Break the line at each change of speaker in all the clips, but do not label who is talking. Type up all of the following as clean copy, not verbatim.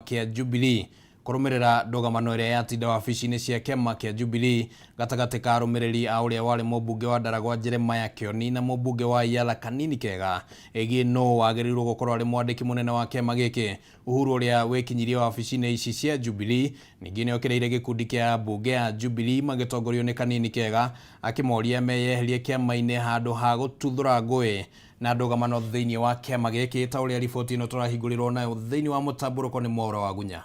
kĩa Jubilee kũrũmĩrĩra ndũgamano ĩrĩa yatinda wabici-inĩ cia kĩama kĩa Jubilee gatagatĩ ka arũmĩrĩri a ũrĩa warĩ mũmbunge wa Ndaragwa Jeremiah Kĩoni na mũmbunge wa Yala Kanini Kega ĩgiĩ nũ wagĩrĩirwo gũkorwo arĩ mwandĩki mũnene wa kĩama gĩkĩ. Uhuru ũrĩa wĩkinyirie wabici-inĩ ici cia Jubilee ningĩ nĩokĩrĩire gĩkundi kĩa ambunge a Jubilee magĩtongorio nĩ Kanini Kega akĩmoria meyeherie kĩama-inĩ handũ ha gũtuthũra ngũĩ na ndũgamano thĩinĩ wa kĩama gĩkĩ ta ũrĩa riboti ĩno tũrahingũrĩrwo nayo thĩinĩ wa mũtambũrũko nĩ Mwaura Wagunya.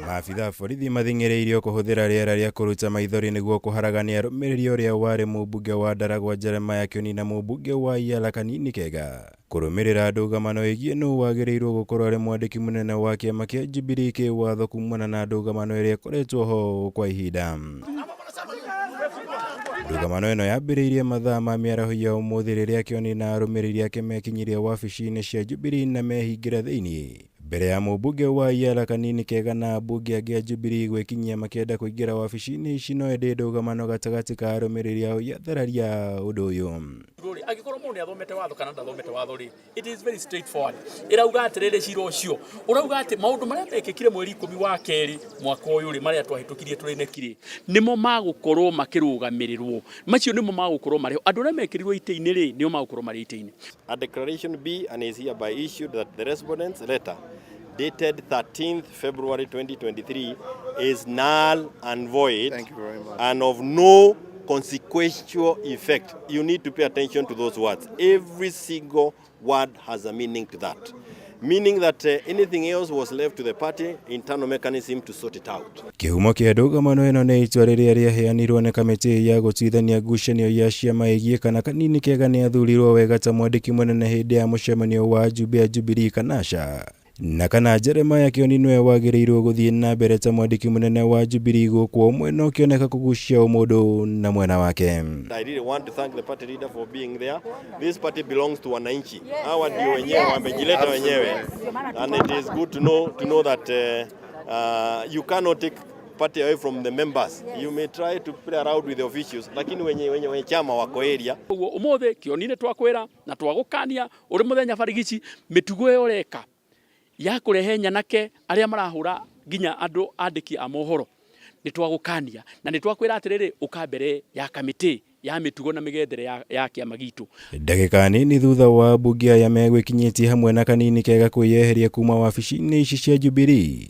Maabitha a borithi mathing'ĩrĩirio kũhũthĩra rĩera rĩa kũruta maithori nĩguo kũharagania arũmĩrĩri ũrĩa warĩ mũmbunge wa Ndaragwa Jeremiah Kĩoni na mũmbunge wa Yala Kanini Kega kũrũmĩrĩra ndũgamano ĩgiĩ nũ wagĩrĩirwo gũkorwo arĩ mwandĩki mũnene wa kĩama kĩa Jubilee kĩwatho kumana na ndũgamano ĩrĩa ĩkoretwo ho kwa ihinda. Ndũgamano ĩno yambĩrĩirie mathaa ma mĩaraho ya ũmũthĩ rĩrĩa Kĩoni na arũmĩrĩri ake mekinyirie wabici-inĩ cia Jubilee na mehingĩra thĩinĩ. Mbere ya mũmbunge wa Yala Kanini Kega na ambunge angĩ a Jubilee gwĩkinyia makĩenda kũingĩra wabici-inĩ ici no ĩndĩ ndũgamano gatagatĩ ka arũmĩrĩri ao yathararia ũndũ ũyũ.
Rĩ angĩkorwo mũndũ nĩ athomete watho kana ndathomete watho rĩ, it is very straightforward. Ĩrauga atĩrĩrĩ, cira ũcio ũrauga atĩ maũndũ marĩa mekĩkire mweri 10 wa kerĩ mwaka ũyũ rĩ, marĩa twahĩtũkirie tũrĩ neki rĩ, nĩmo magũkorwo makĩrũgamĩrĩrwo. Macio nĩmo magũkorwo marĩ ho. Andũ arĩa mekĩrirwo itĩ-inĩ rĩ, nĩo magũkorwo marĩ itĩ-inĩ.
A declaration be and is hereby issued that the respondent's letter dated 13th February 2023 is null and void.
Thank you very much.
And of no consequential effect. You need to pay attention to those words. Every single word has a meaning to that. Meaning that anything else was left to the party internal mechanism to sort it out.
Kĩhumo kĩa ndũgamano ĩno nĩ itua rĩrĩa rĩaheanirwo nĩ kamĩtĩ ya gũtuithania ngucanio ya ciama ĩgiĩ kana Kanini Kega nĩ athurirwo wega ta mwandĩki mũnene hĩndĩ ya mũcemanio wa ajumbe a Jubilee kana aca, na kana Jeremiah Kĩoni nĩwe wagĩrĩirwo gũthiĩ na mbere ta mwandĩki mũnene wa Jubilee gũkũ o mwena ũkĩoneka kũgucia o mũndũ na mwena wake.
I really want to thank the party leader for being there. This party belongs to wananchi. Hawa ndio wenyewe wamejileta wenyewe. And it is good to know that you cannot take party away from the members. You may try to play around with the officials, lakini wenye chama wako area.
Ũguo ũmũthĩ Kĩoni nĩ twakwĩra na twagũkania ũrĩ mũthenya barigici mĩtugo ĩyo ũreka ya kũrehe nyanake arĩa marahũra nginya andũ andĩki a mohoro, nĩ twagũkania na nĩ twakwĩra atĩrĩrĩ, ũka mbere ya kamĩtĩ ya mĩtugo na mĩgendere ya kĩama gitũ.
Ndagĩka nini thutha wa ambunge aya megwĩkinyĩtie hamwe na Kanini Kega kwĩyeheria kuma wabici-inĩ ici cia Jubilee,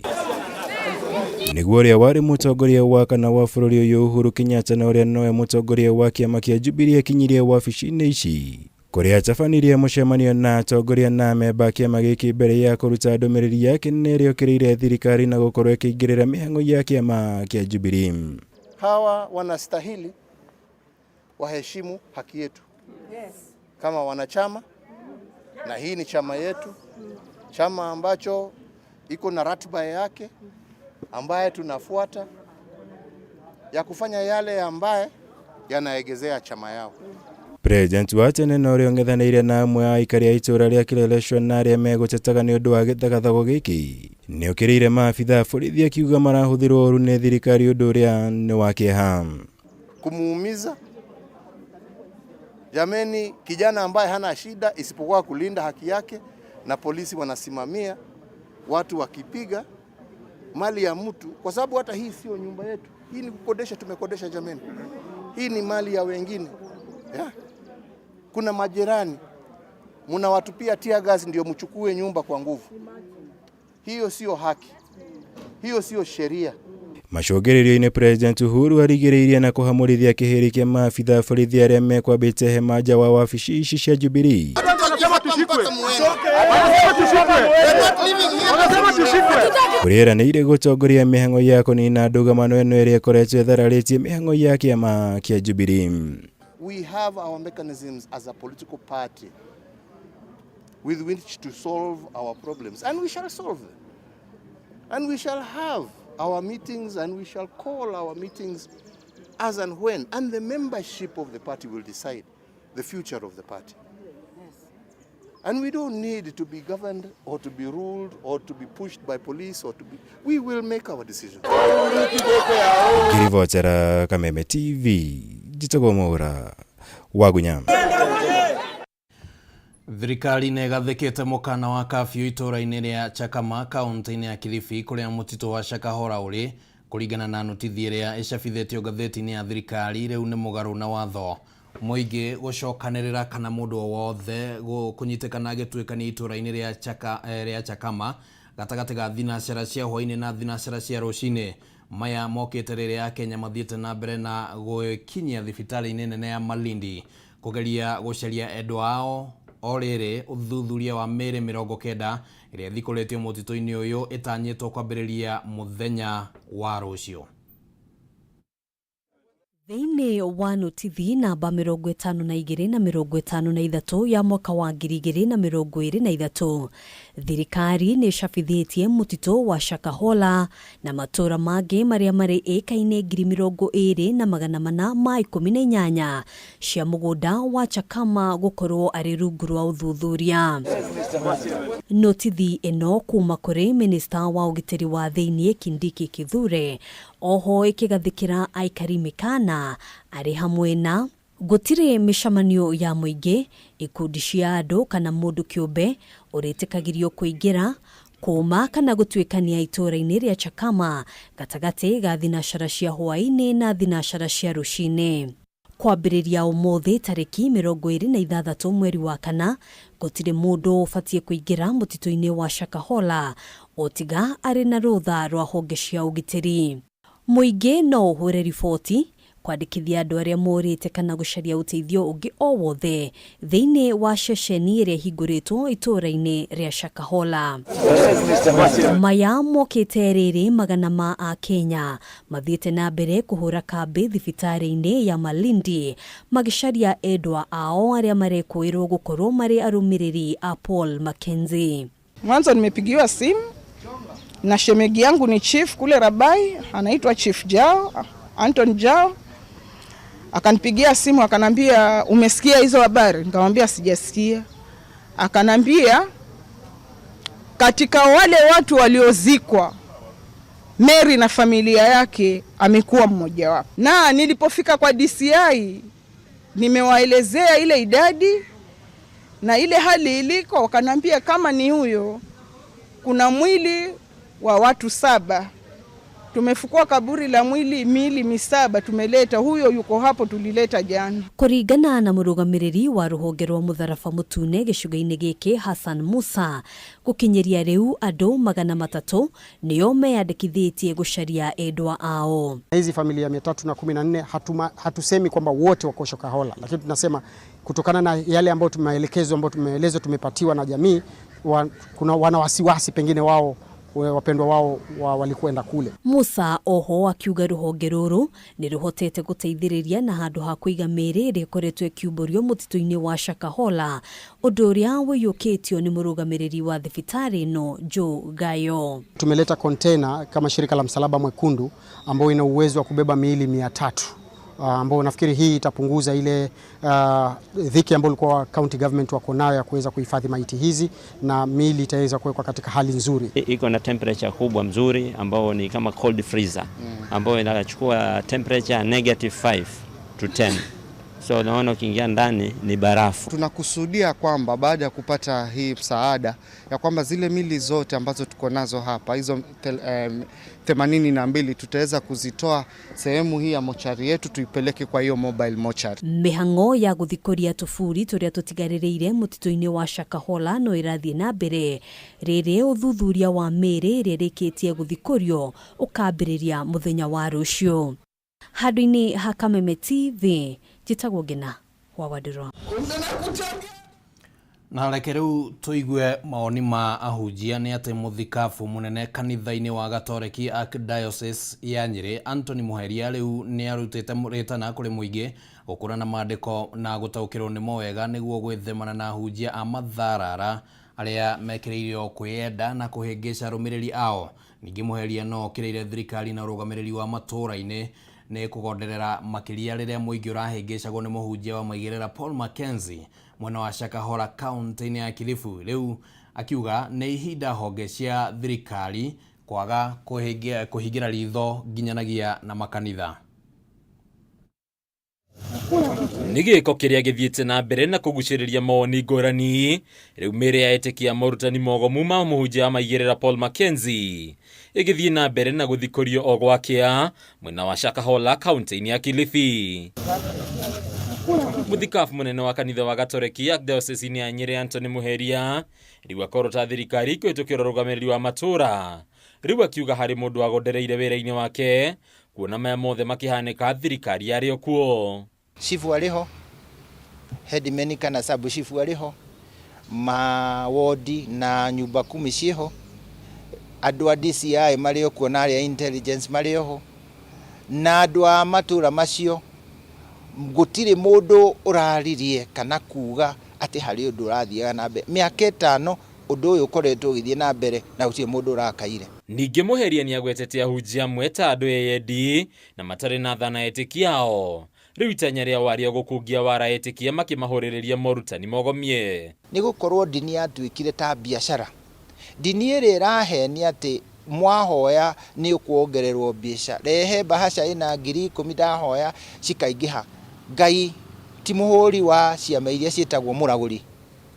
nĩguo ũrĩa warĩ mũtongoria wa kana wa bũrũri ũyũ Uhuru Kenyatta na ũrĩa nowe mũtongoria wa kĩama kĩa Jubilee akinyirie wabici-inĩ ici kũrĩa atabanirie mũcemanio na atongoria na amemba a kĩama gĩkĩ mbere ya kũruta ndũmĩrĩri yake nene ĩrĩa ĩũkĩrĩire thirikari na gũkorwo ĩkĩingĩrĩra mĩhang'o ya kĩama kĩa Jubilee.
Hawa wanastahili waheshimu haki yetu kama wanachama, na hii ni chama yetu, chama ambacho iko na ratiba yake ambaye tunafuata ya kufanya yale ambaye yanaegezea chama yao.
President wa tene na ũrĩa ũng'ethanĩire na amwe a aikari a itũũra rĩa Kileleshwa na arĩa megũtetaga nĩ ũndũ wa gĩthagathago gĩkĩ nĩ ũkĩrĩire maabitha a borithi akiuga marahũthĩrwo ũru nĩ thirikari, ũndũ ũrĩa nĩ wa kĩeha.
Kumuumiza. Jameni, kijana ambaye hana shida isipokuwa kulinda haki yake, na polisi wanasimamia watu wakipiga mali ya mtu, kwa sababu hata hii sio nyumba yetu, hii ni kukodesha, tumekodesha jameni, hii ni mali ya wengine yeah. Kuna majirani mnawatupia tear gas ndio mchukue nyumba kwa nguvu. Hiyo sio haki, hiyo sio sheria.
Macũngĩrĩrio-inĩ, President Uhuru arigĩrĩirie na kũhamũrithia kĩhĩri kĩa maabitha a borithi arĩa mekwambĩte hema nja wa wabici ici cia Jubilee kũrĩa eranĩire gũtongoria mĩhang'o ya kũnina ndũgamano ĩno ĩrĩa ĩkoretwo ĩthararĩtie mĩhang'o ya kĩama kĩa Jubilee.
We have our mechanisms as a political party with which to solve our problems, and we shall solve them. And we shall have our meetings, and we shall call our meetings as and when, and the membership of the party will decide the future of the party. And we don't need to be governed or to be ruled or to be pushed by police or to be. We will make our decision.
Ngĩribotera Kameme TV, njĩtagwo Mwaura Wagunya.
Thirikari nĩ ĩgathĩkĩte mũkana wa kafyu itũũra-inĩ rĩa Chakama kaunti-inĩ ya Kilifi kũrĩa mũtitũ wa Shakahola ũrĩ. Kũringana na notithi ĩrĩa ĩcabithĩtio ngathĩti-inĩ ya thirikari, rĩu nĩ mũgarũ na watho mũingĩ gũcokanĩrĩra kana mũndũ o wothe kũnyitĩkana agĩtuĩkania itũũra-inĩ rĩa Chakama gatagatĩ ga thinacara cia hwaĩ-inĩ na thinacara cia rũcinĩ. Maya mokĩte rĩrĩa Akenya mathiĩte na mbere na gwĩkinyia thibitarĩ-inĩ nene ya Malindi kũgeria gũcaria endwa ao. O rĩrĩ, ũthuthuria wa mĩĩrĩ 90 ĩrĩa ĩthikũrĩtio mũtitũ-inĩ ũyũ ĩtanyĩtwo kwambĩrĩria mũthenya wa rũciũ.
Thĩinĩ wa notithi namba 52 na 53 ya mwaka wa 2023, thirikari nĩ ĩcabithĩtie mũtitũ wa Shakahola na matũũra mangĩ marĩa marĩ ĩka-inĩ 20,418 cia mũgũnda wa Chakama gũkorwo arĩ rungu rwa ũthuthuria. Notithi ĩno kuma kũrĩ minista wa ũgitĩri wa thĩinĩ Kindiki Kithure oho ĩkĩgathĩkĩra aikari mĩkana arĩ hamwe na gũtirĩ mĩcemanio ya mũingĩ, ikundi cia andũ kana mũndũ kĩũmbe ũrĩtĩkagĩrio kũingĩra, kũma kana gũtuĩkania itũũra-inĩ rĩa Chakama gatagatĩ ga thinacara cia hwaĩ-inĩ na thinacara cia rũcinĩ. Kwambĩrĩria ũmũthĩ tarĩki 26 mweri wa kana, gũtirĩ mũndũ ũbatiĩ kũingĩra mũtitũ-inĩ wa Shakahola otiga arĩ na rũtha rwa honge cia ũgitĩri. Mũingĩ no ũhũre riboti kwandĩkithia andũ arĩa morĩte kana gũcaria ũteithio ũngĩ o wothe thĩinĩ wa ceceni ĩrĩa ĩhingũrĩtwo itũũra-inĩ rĩa Shakahola. Maya mokĩte rĩrĩ magana ma Akenya mathiĩte na mbere kũhũra kambĩ thibitarĩ-inĩ ya Malindi magĩcaria endwa ao arĩa marekũĩrwo gũkorwo marĩ arũmĩrĩri a Paul Mackenzie.
Mwanzo nimepigiwa simu na shemegi yangu ni chief kule Rabai, anaitwa Chief Jao, Anton Jao. Akanipigia simu akanambia, umesikia hizo habari? Nikamwambia sijasikia. Akanambia katika wale watu waliozikwa Mary na familia yake amekuwa mmoja wapo. Na nilipofika kwa DCI nimewaelezea ile idadi na ile hali iliko, wakanambia kama ni huyo kuna mwili wa watu 7. Tumefukua kaburi la mwili miili 7 tumeleta, huyo yuko hapo, tulileta jana.
Kũringana na mũrũgamĩrĩri wa rũhonge rwa mũtharaba mũtune gĩcigo-inĩ gĩkĩ Hassan Musa, gũkinyĩria rĩu andũ 300 nĩo meyandĩkithĩtie gũcaria endwa ao.
Hizi familia 314 hatusemi kwamba wote wako Shakahola, lakini tunasema kutokana na yale ambayo tumeelekezwa, ambayo tumeelezwa, tumepatiwa na jamii, kuna wana wasiwasi pengine wao wapendwa wao walikwenda kule.
Musa oho akiuga ruhonge ruru ni ruhotete guteithiriria na handu ha kuiga mĩĩrĩ ĩrĩa ĩkoretwo ĩkiumbũrio mũtitũ-inĩ wa Shakahola, ũndũ ũrĩa ũiyũkĩtio nĩ mũrũgamĩrĩri wa thibitarĩ ĩno Joe Gayo.
Tumeleta container kama shirika la Msalaba Mwekundu ambayo ina uwezo wa kubeba miili 300, ambao nafikiri hii itapunguza ile dhiki ambayo ilikuwa county government wako nayo ya kuweza kuhifadhi maiti hizi, na miili itaweza kuwekwa katika hali nzuri.
Iko na temperature kubwa mzuri ambao ni kama cold freezer ambao inachukua temperature -5 to 10. So unaona ukiingia ndani ni barafu.
Tunakusudia kwamba baada ya kupata hii msaada ya kwamba zile mili zote ambazo tuko nazo hapa hizo 82 tutaweza kuzitoa sehemu hii ya mochari yetu tuipeleke kwa hiyo mobile mochari.
Mĩhang'o ya gũthikũria tũburi tũrĩa tũtigarĩrĩire mũtitũ-inĩ wa Shakahola no ĩrathiĩ na mbere rĩrĩ ũthuthuria wa mĩĩrĩ ĩrĩa ĩrĩkĩtie gũthikũrio ũkambĩrĩria mũthenya wa rũciũ. Handũ-inĩ ha Kameme TV, njĩtagwo Ngina wa Wandũrũ.
Na reke rĩu tũigue maoni ma ahunjia nĩ atĩ mũthikabu mũnene kanitha-inĩ wa Gatoreki Archdiocese ya Nyĩrĩ Anthony Muheria rĩu nĩ arutĩte rĩtana kũrĩ mũingĩ gũkũrana maandĩko na gũtaũkĩrwo nĩmo wega nĩguo gwĩthemana na ahunjia a matharara arĩa mekĩrĩirio kwĩyenda na kũhĩngĩca arũmĩrĩri ao. Ningĩ Muheria no okĩrĩire thirikari na ũrũgamĩrĩri wa matũũra-inĩ nĩ kũgonderera makĩria rĩrĩa mũingĩ ũrahĩngĩcagwo nĩ mũhunjia wa maigĩrĩra Paul Mackenzie mwena wa Shakahola kaunti-inĩ ya Kilifi. Rĩu akiuga nĩ ihinda honge cia thirikari kwaga kũhingĩra ritho nginyanagia na makanitha.
Nĩ gĩko kĩrĩa gĩthiĩte na mbere na kũgucĩrĩria mawoni ngũrani rĩu mĩĩrĩ ya etĩkia morutani mogomu ma mũhunjia wa maigĩrĩra Paul Mackenzie ĩgĩthiĩ na mbere na gũthikũrio o gwakĩa mwena wa Shakahola kaunti-inĩ ya Kilifi. Mũthikabu mũnene wa kanitha wa Gatoreki Archdiocese-inĩ ya Nyĩrĩ Anthony Muheria rĩu akorota thirikari kũhĩtũkĩra ũrũgamĩrĩri wa matũũra rĩu akiuga harĩ mũndũ agondereire wĩra-inĩ wake kuona maya mothe makĩhanĩka thirikari yarĩ o kuo.
Chifu arĩ ho, headman kana sub chifu arĩ ho, mawodi na nyumba kumi ciĩho, andũ a DCI marĩ o kuo na arĩa intelligence marĩ oho, na andũ a matũra macio gũtirĩ mũndũ ũraririe kana kuga atĩ harĩ ũndũ ũrathiaga na mbere. Mĩaka 5 ũndũ ũyũ ũkoretwo ũgĩthiĩ na mbere na gũtirĩ mũndũ ũrakaire.
Ningĩ Muheria nĩagwetete ahunjia amwe ta andũ eyendi na matarĩ na tha na etĩkia ao. Rĩu itanya rĩao arĩ o gũkungia wara etĩkia makĩmahũrĩrĩria morutani mogomie.
Nĩ gũkorwo ndini yatuĩkire ta biacara. Ndini ĩrĩa ĩrahenia atĩ mwahoya nĩ ũkuongererwo mbeca, rehe bahasha ĩna 10,000 ndahoya cikaingĩha. Ngai ti mũhũri wa ciama iria ciĩtagwo mũragũri.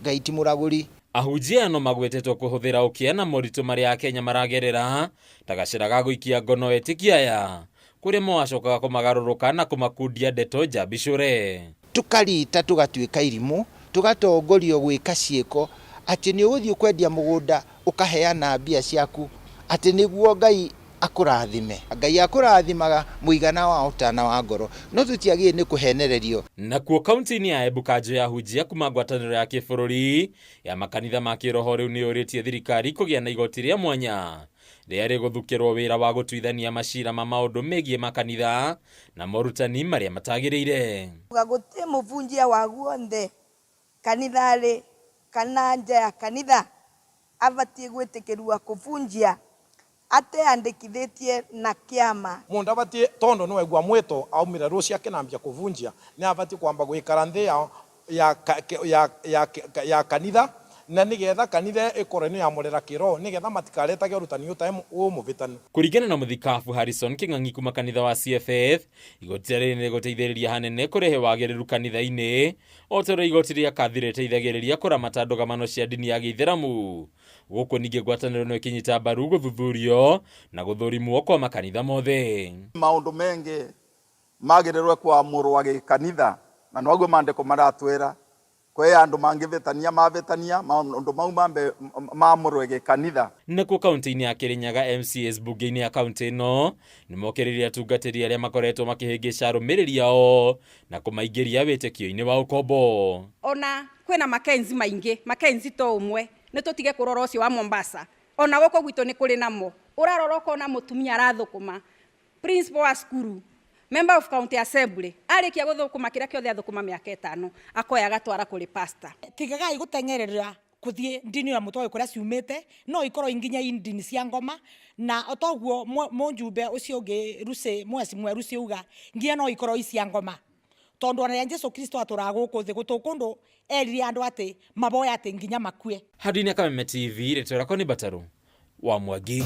Ngai ti mũragũri.
Ahunjia aya no magwetetwo kũhũthĩra ũkĩa na moritũ marĩa Akenya maragerera ta gacĩra ga gũikia ngono etĩkia aya kũrĩa moacokaga kũmagarũrũka na kũmakundia ndeto njambicũre.
Tũkarita tũgatuĩka irimũ, tũgatongorio gwĩka ciĩko atĩ nĩ ũgũthiĩ kwendia mũgũnda ũkaheana mbia ciaku atĩ nĩguo Ngai akũrathime. Ngai akũrathimaga mũigana wa ũtana wa ngoro, no tũtiagĩrĩire nĩ kũhenererio.
Nakuo kaunti-inĩ ya Embu kanjũ ya ahunjia kuma ngwatanĩro ya kĩbũrũri ya makanitha ma kĩroho rĩu nĩyũrĩtie thirikari kũgĩa na igoti rĩa mwanya rĩrĩa rĩgũthukĩrwo wĩra wa gũtuithania macira ma maũndũ megiĩ makanitha na morutani marĩa matagĩrĩire.
Gũtirĩ mũbunjia wa guothe kanitha-rĩ kana nja ya kanitha abatiĩ gwĩtĩkĩrua kũbunjia ateandĩkithĩtie na kĩama.
Mundu abatie tondu niwaigua mwito aumire rucio akinambia kuvunjia ni abatie kwamba gwikara nthi ya kanitha na nigetha kanitha ikorwo ni yamurira kiroho nigetha matikaretage urutani utae umuvitanu.
Kũringana na mũthikabu Harrison Kĩng'ang'i kuma kanitha wa CFF, igoti rĩrĩ nĩrĩgũteithĩrĩria hanene kũrehe wagĩrĩru kanitha-inĩ o ta ũrĩa igoti rĩa Kathi rĩteithagĩrĩria kũramata ndũgamano cia ndini ya gĩithĩramu. Gũkũ ningĩ ngwatanĩro no ĩkĩnyita mbaru gũthuthurio na gũthũrimwo kwa makanitha mothe.
Maũndũ mengĩ magĩrĩrwe kwamũrwa gĩkanitha na noguo maandĩko maratwĩra kwĩ andũ mangĩvĩtania mavĩtania maũndũ mau mambe mamũrwe gĩkanitha.
Nakuo kaunti-inĩ ya Kĩrĩnyaga MCAs mbunge-inĩ ya kaunti ĩno nĩmokĩrĩire atungatĩri arĩa makoretwo makĩhĩngĩca arũmĩrĩri ao na kũmaingĩria wĩtĩkio-inĩ wa ũkombo.
Ona kwĩna Mackenzie maingĩ, Mackenzie to ũmwe, nĩ tũtige kũrora ũcio wa Mombasa. Ona gũkũ gwitũ nĩ kũrĩ namo. Ũrarora ũkona mũtumia arathũkũma, principal wa cukuru, member of county assembly, arĩkia gũthũkũma kĩrĩa kĩothe athũkũma mĩaka 5, akoya agatwara kũrĩ pastor.
Tigagai gũteng'erera kuthie ndini ya mutoyo kuria ciumite no ikorwo nginya ndini cia ngoma na otoguo munjumbe ucio ungi Rusi mweci mwerusi uga nginya no ikorwo cia ngoma tondu ona Jesu Kristo atũraga gũkũ thĩ gũtũ kũndũ erire andũ atĩ maboya atĩ nginya makue.
Handũ-inĩ Kameme TV rĩtwa rĩakwa nĩ Bataru wa Mwangi.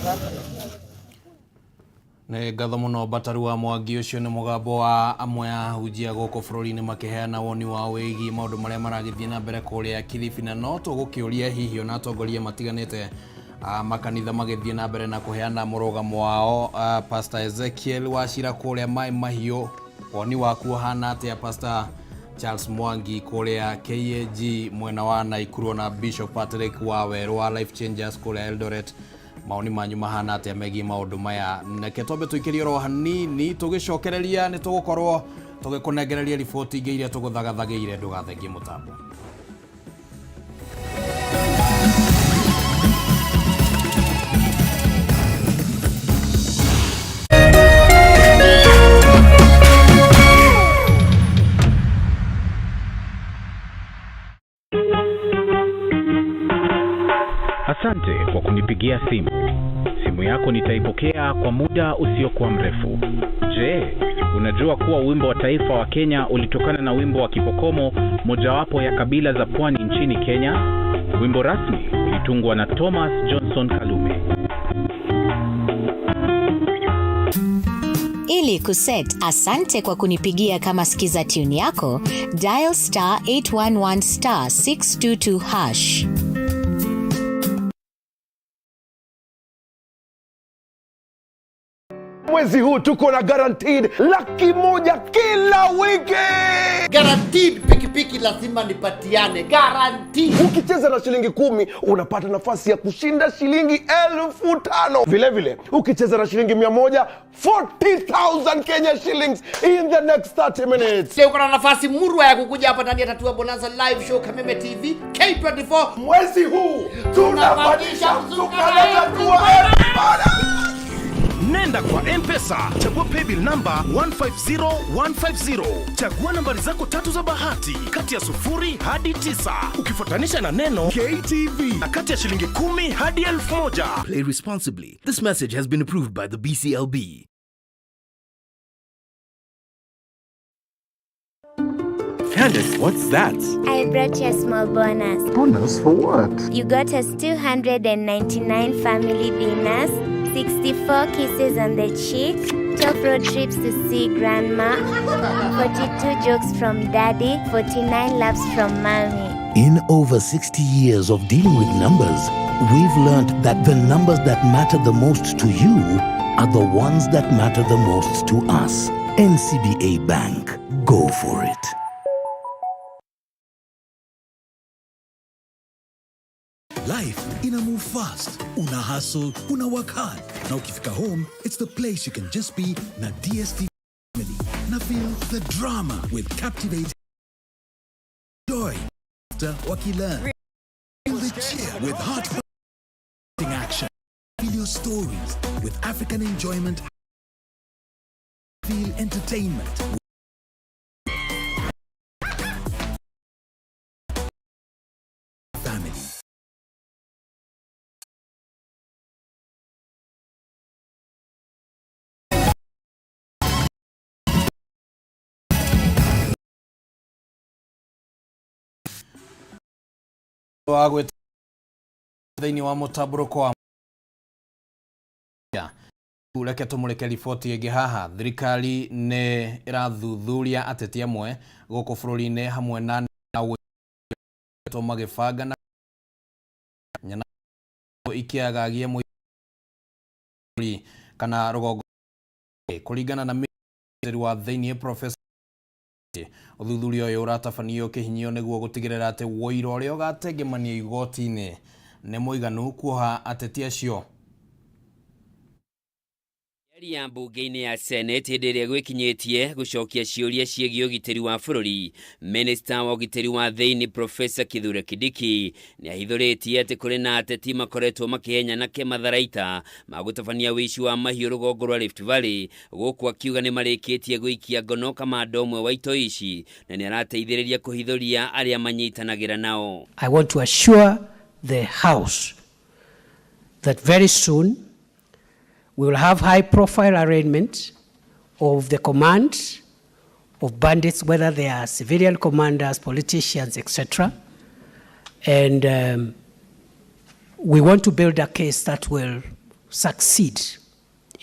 Nĩ ngatho mũno Bataru wa Mwangi. Ũcio nĩ mũgambo wa amwe a ahunjia gũkũ bũrũri-inĩ makĩheana woni wao wĩgiĩ maũndũ marĩa maragĩthiĩ na mbere kũrĩa Kilifi, na no tũgũkĩũria hihi ona atongoria matiganĩte makanitha magĩthiĩ na mbere na kũheana mũrũgamo wao. Pastor Ezekiel Wachira kũrĩa Mai Mahiũ, woni waku ũhana atĩa? Pastor Charles Mwangi kũrĩa KAG mwena wa Naikuru na Bishop Patrick Waweru wa Life Changers kũrĩa Eldoret, maoni manyu mahana atĩa megiĩ maũndũ maya? Reke twambe tũikĩrie oro hanini, tũgĩcokereria nĩ tũgũkorwo tũgĩkũnengereria riboti ingĩ iria tũgũthagathagĩire. Ndũgathengie mũtambo.
Asante kwa kunipigia simu. Simu yako nitaipokea kwa muda usiokuwa mrefu. Je, unajua kuwa wimbo wa taifa wa Kenya ulitokana na wimbo wa Kipokomo, mojawapo ya kabila za pwani nchini Kenya? Wimbo rasmi ulitungwa na Thomas Johnson Kalume.
Ili kuset asante kwa kunipigia kama skiza tune yako, dial star 811 star 622 hash.
Mwezi huu tuko na guaranteed 100,000 kila wiki.
Guaranteed pikipiki lazima nipatiane. Guaranteed.
Ukicheza na shilingi 10 unapata nafasi ya kushinda shilingi 5,000. Vile vile ukicheza na shilingi 100, 40,000 Kenya shillings in the next 30 minutes.
Sio, uko na nafasi murwa ya kukuja hapa ndani ya Tatua Bonanza live show Kameme TV K24.
Mwezi huu tunapandisha mzuka na Tatua everybody.
Nenda kwa M-Pesa, chagua paybill number 150150. Chagua nambari zako tatu za bahati kati ya 0 hadi 9, ukifuatanisha na neno KTV, na kati ya shilingi 10 hadi 1,000.
Play responsibly. This message has been approved by the BCLB.
Candace, what's that?
I brought you a small bonus.
Bonus for what?
You got us 299 family dinners, 64 kisses on the cheek, 12 road trips to see grandma, 42 jokes from daddy, 49 laughs from mommy.
In over 60 years of dealing with numbers, we've learned that the numbers that matter the most to you are the ones that matter the most to us. NCBA Bank. Go for it.
Life ina move fast. Una hustle, una work hard. Na ukifika home, it's the place you can just be na DST family. Na feel the drama with captivating joy. Wakilearn. Feel the cheer with heart action. Feel your stories with African enjoyment. Feel entertainment. Family.
Wa gwĩta thĩinĩ wa mũtambũrũko wa reke tũmũrĩke riboti ĩngĩ haha. Thirikari nĩ ĩrathuthuria ateti amwe gũkũ bũrũri-inĩ hamwe na magĩbanga na nyana ikĩagagia mũingĩ kana rũgongo kũringana na ministry wa thĩinĩ Professor ũthuthuria ũyũ ũratabanio kĩhinyio nĩguo gũtigĩrĩra atĩ woira ũrĩa ũgatengemanio igoti-inĩ nĩ mũiganu kuoha ateti acio.
Ya mbunge-inĩ ya Senate hĩndĩ ĩrĩa gwĩkinyĩtie gũcokia ciũria ciĩgiĩ ũgitĩri wa bũrũri, Minista wa ũgitĩri wa thĩinĩ Professor Kithure Kindiki nĩ ahithũrĩtie atĩ kũrĩ na ateti makoretwo makĩhenya kĩmatharaita ma gũtabania ũici wa mahiũ rũgongo rwa Rift Valley, gũkũ akiuga nĩ marĩkĩtie gũikia ngono kamanda ũmwe wa itoi ici na nĩ arateithĩrĩria kũhithũria arĩa manyitanagĩra nao.
I want to assure the House that very soon we will have high-profile arraignment of the command of bandits, whether they are civilian commanders, politicians, etc. And we want to build a case that will succeed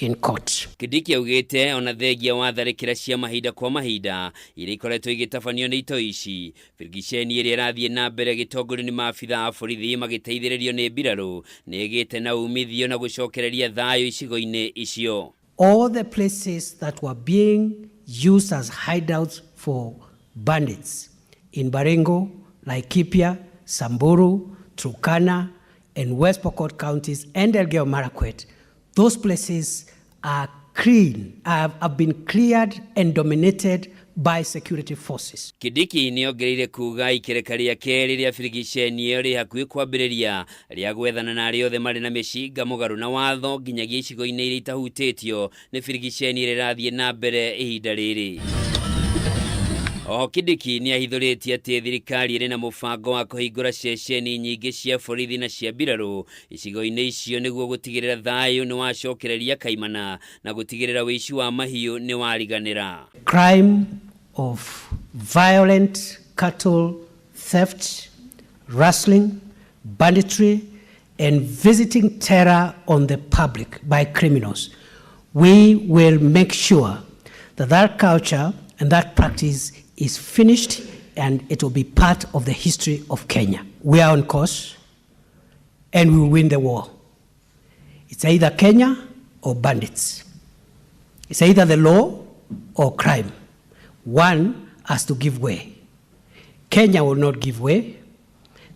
in court.
Kindiki augĩte ona thengia wa tharĩkĩra cia mahinda kwa mahinda iria ikoretwo igĩtabanio nĩ itoi ici, birigiceni ĩrĩa ĩrathiĩ na mbere gĩtongorio nĩ maabitha a borithi magĩteithĩrĩrio nĩ mbirarũ nĩ ĩgĩte na umithio na gũcokereria thayũ icigo-inĩ icio.
All the places that were being used as hideouts for bandits in Baringo, Laikipia, Samburu, Turkana, and West Pokot counties and Elgeyo Marakwet, those places are clean, have been cleared and dominated by security forces.
Kindiki nĩ ongereire kuga ikereka rĩa kerĩ rĩa birigiceni ĩyo rĩ hakuhĩ kwambĩrĩria rĩa gwethana na arĩa othe marĩ na mĩcinga mũgarũ na watho nginyagia icigo-inĩ iria itahutĩtio nĩ birigiceni ĩrĩa ĩrathiĩ na mbere ihinda rĩrĩ. Oho Kindiki nĩ ahithũrĩtie atĩ thirikari ĩrĩ na mũbango wa kũhingũra ceceni nyingĩ cia borithi na cia mbirarũ icigo-inĩ icio nĩguo gũtigĩrĩra thayũ nĩ wacokereria kaimana na gũtigĩrĩra ũici wa mahiũ nĩ wariganĩra.
Crime of violent cattle theft, rustling, banditry, and visiting terror on the public by criminals We will make sure that that culture and that practice is finished and it will be part of the history of Kenya. We are on course and we will win the war. It's either Kenya or bandits. It's either the law or crime. One has to give way. Kenya will not give way.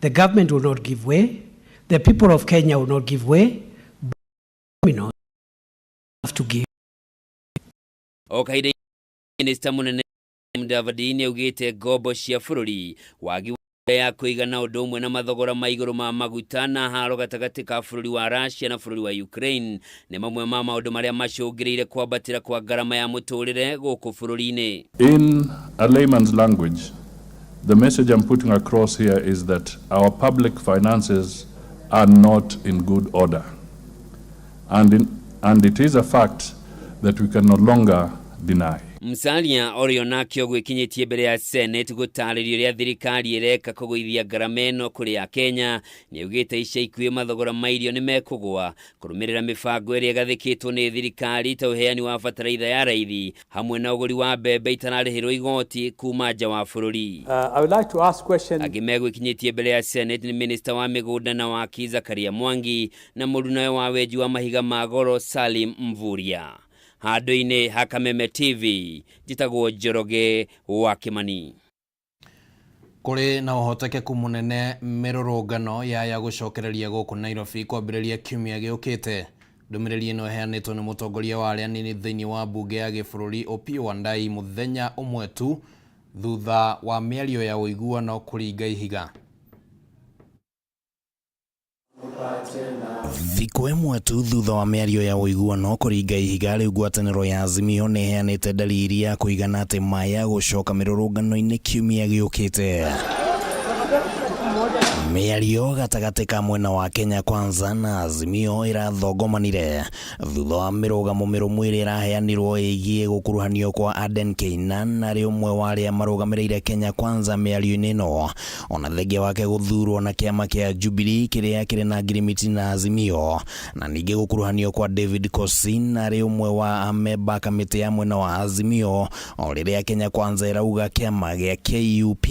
The government will not give way. The people of Kenya will not give way. Criminals have to give.
O kahinda minista munene Mudavadi nĩaugĩte ngombo cia bũrũri wagi ya kũigana ũndũ ũmwe na mathogora ma igũrũ ma maguta na haro gatagatĩ ka bũrũri wa Russia na bũrũri wa Ukraine nĩ mamwe ma maũndũ marĩa macũngĩrĩire kwambatĩra kwa ngarama ya mũtũrĩre gũkũ bũrũri-inĩ.
In a layman's language, the message I'm putting across here is that our public finances are not in good order. And it is a fact that we can no longer deny.
Musalia ũrĩa onake ũgwĩkinyĩtie mbere ya Senate gũtarĩria ũrĩa thirikari ĩreka kũgũithia ngarama ĩno kũrĩ Akenya nĩaugĩte ica ikuhĩ mathogora ma irio nĩmekũgũa kũrũmĩrĩra mĩbango ĩrĩa ĩgathĩkĩtwo nĩ thirikari ta ũheani wa bataraitha ya raithi hamwe na ũgũri wa mbembe itararĩhĩrwo igoti kuma nja wa bũrũri.
I would like to ask question.
Angĩ megwĩkinyĩtie mbere ya Senate nĩ minista wa mĩgũnda na waki Zakaria Mwangi na mũrunawe wa wenji wa mahiga ma goro Salim Mvurya. Handũ-inĩ ha Kameme TV njĩtagwo Njoroge wa Kĩmani.
Kũrĩ na ũhotekeku mũnene mĩrũrũngano yaya gũcokereria gũkũ Nairobi kwambĩrĩria kiumia gĩũkĩte. Ndũmĩrĩri ĩno ĩheanĩtwo nĩ mũtongoria wa arĩa anini thĩinĩ wa mbunge ya gĩbũrũri Opiyo Wandayi mũthenya ũmwe tu thutha wa mĩario ya ũiguano kũringa ihiga.
Thikũ ĩmwe tu thutha wa mĩario ya ũiguano kũringa ihiga rĩu ngwatanĩro ya Azimio nĩ ĩheanĩte dalili ya kũigana atĩ maya gũcoka mĩrũrũngano-inĩ kiumia gĩũkĩte. Mĩario gatagatĩ ka mwena wa Kenya Kwanza na Azimio ĩrathongomanire thutha wa mĩrũgamo mĩrũmu ĩrĩa ĩraheanirwo ĩgiĩ gũkuruhanio kwa Aden Keynan arĩ ũmwe wa arĩa marũgamĩrĩire Kenya Kwanza mĩario-inĩ ĩno ona thengia wake gũthurwo na kĩama kĩa Jubilee kĩrĩa kĩrĩ na ngirimiti na Azimio na ningĩ gũkuruhanio kwa David Kosin arĩ ũmwe wa amemba kamĩtĩ ya mwena wa Azimio o rĩrĩa Kenya Kwanza ĩrauga kĩama gĩa KUP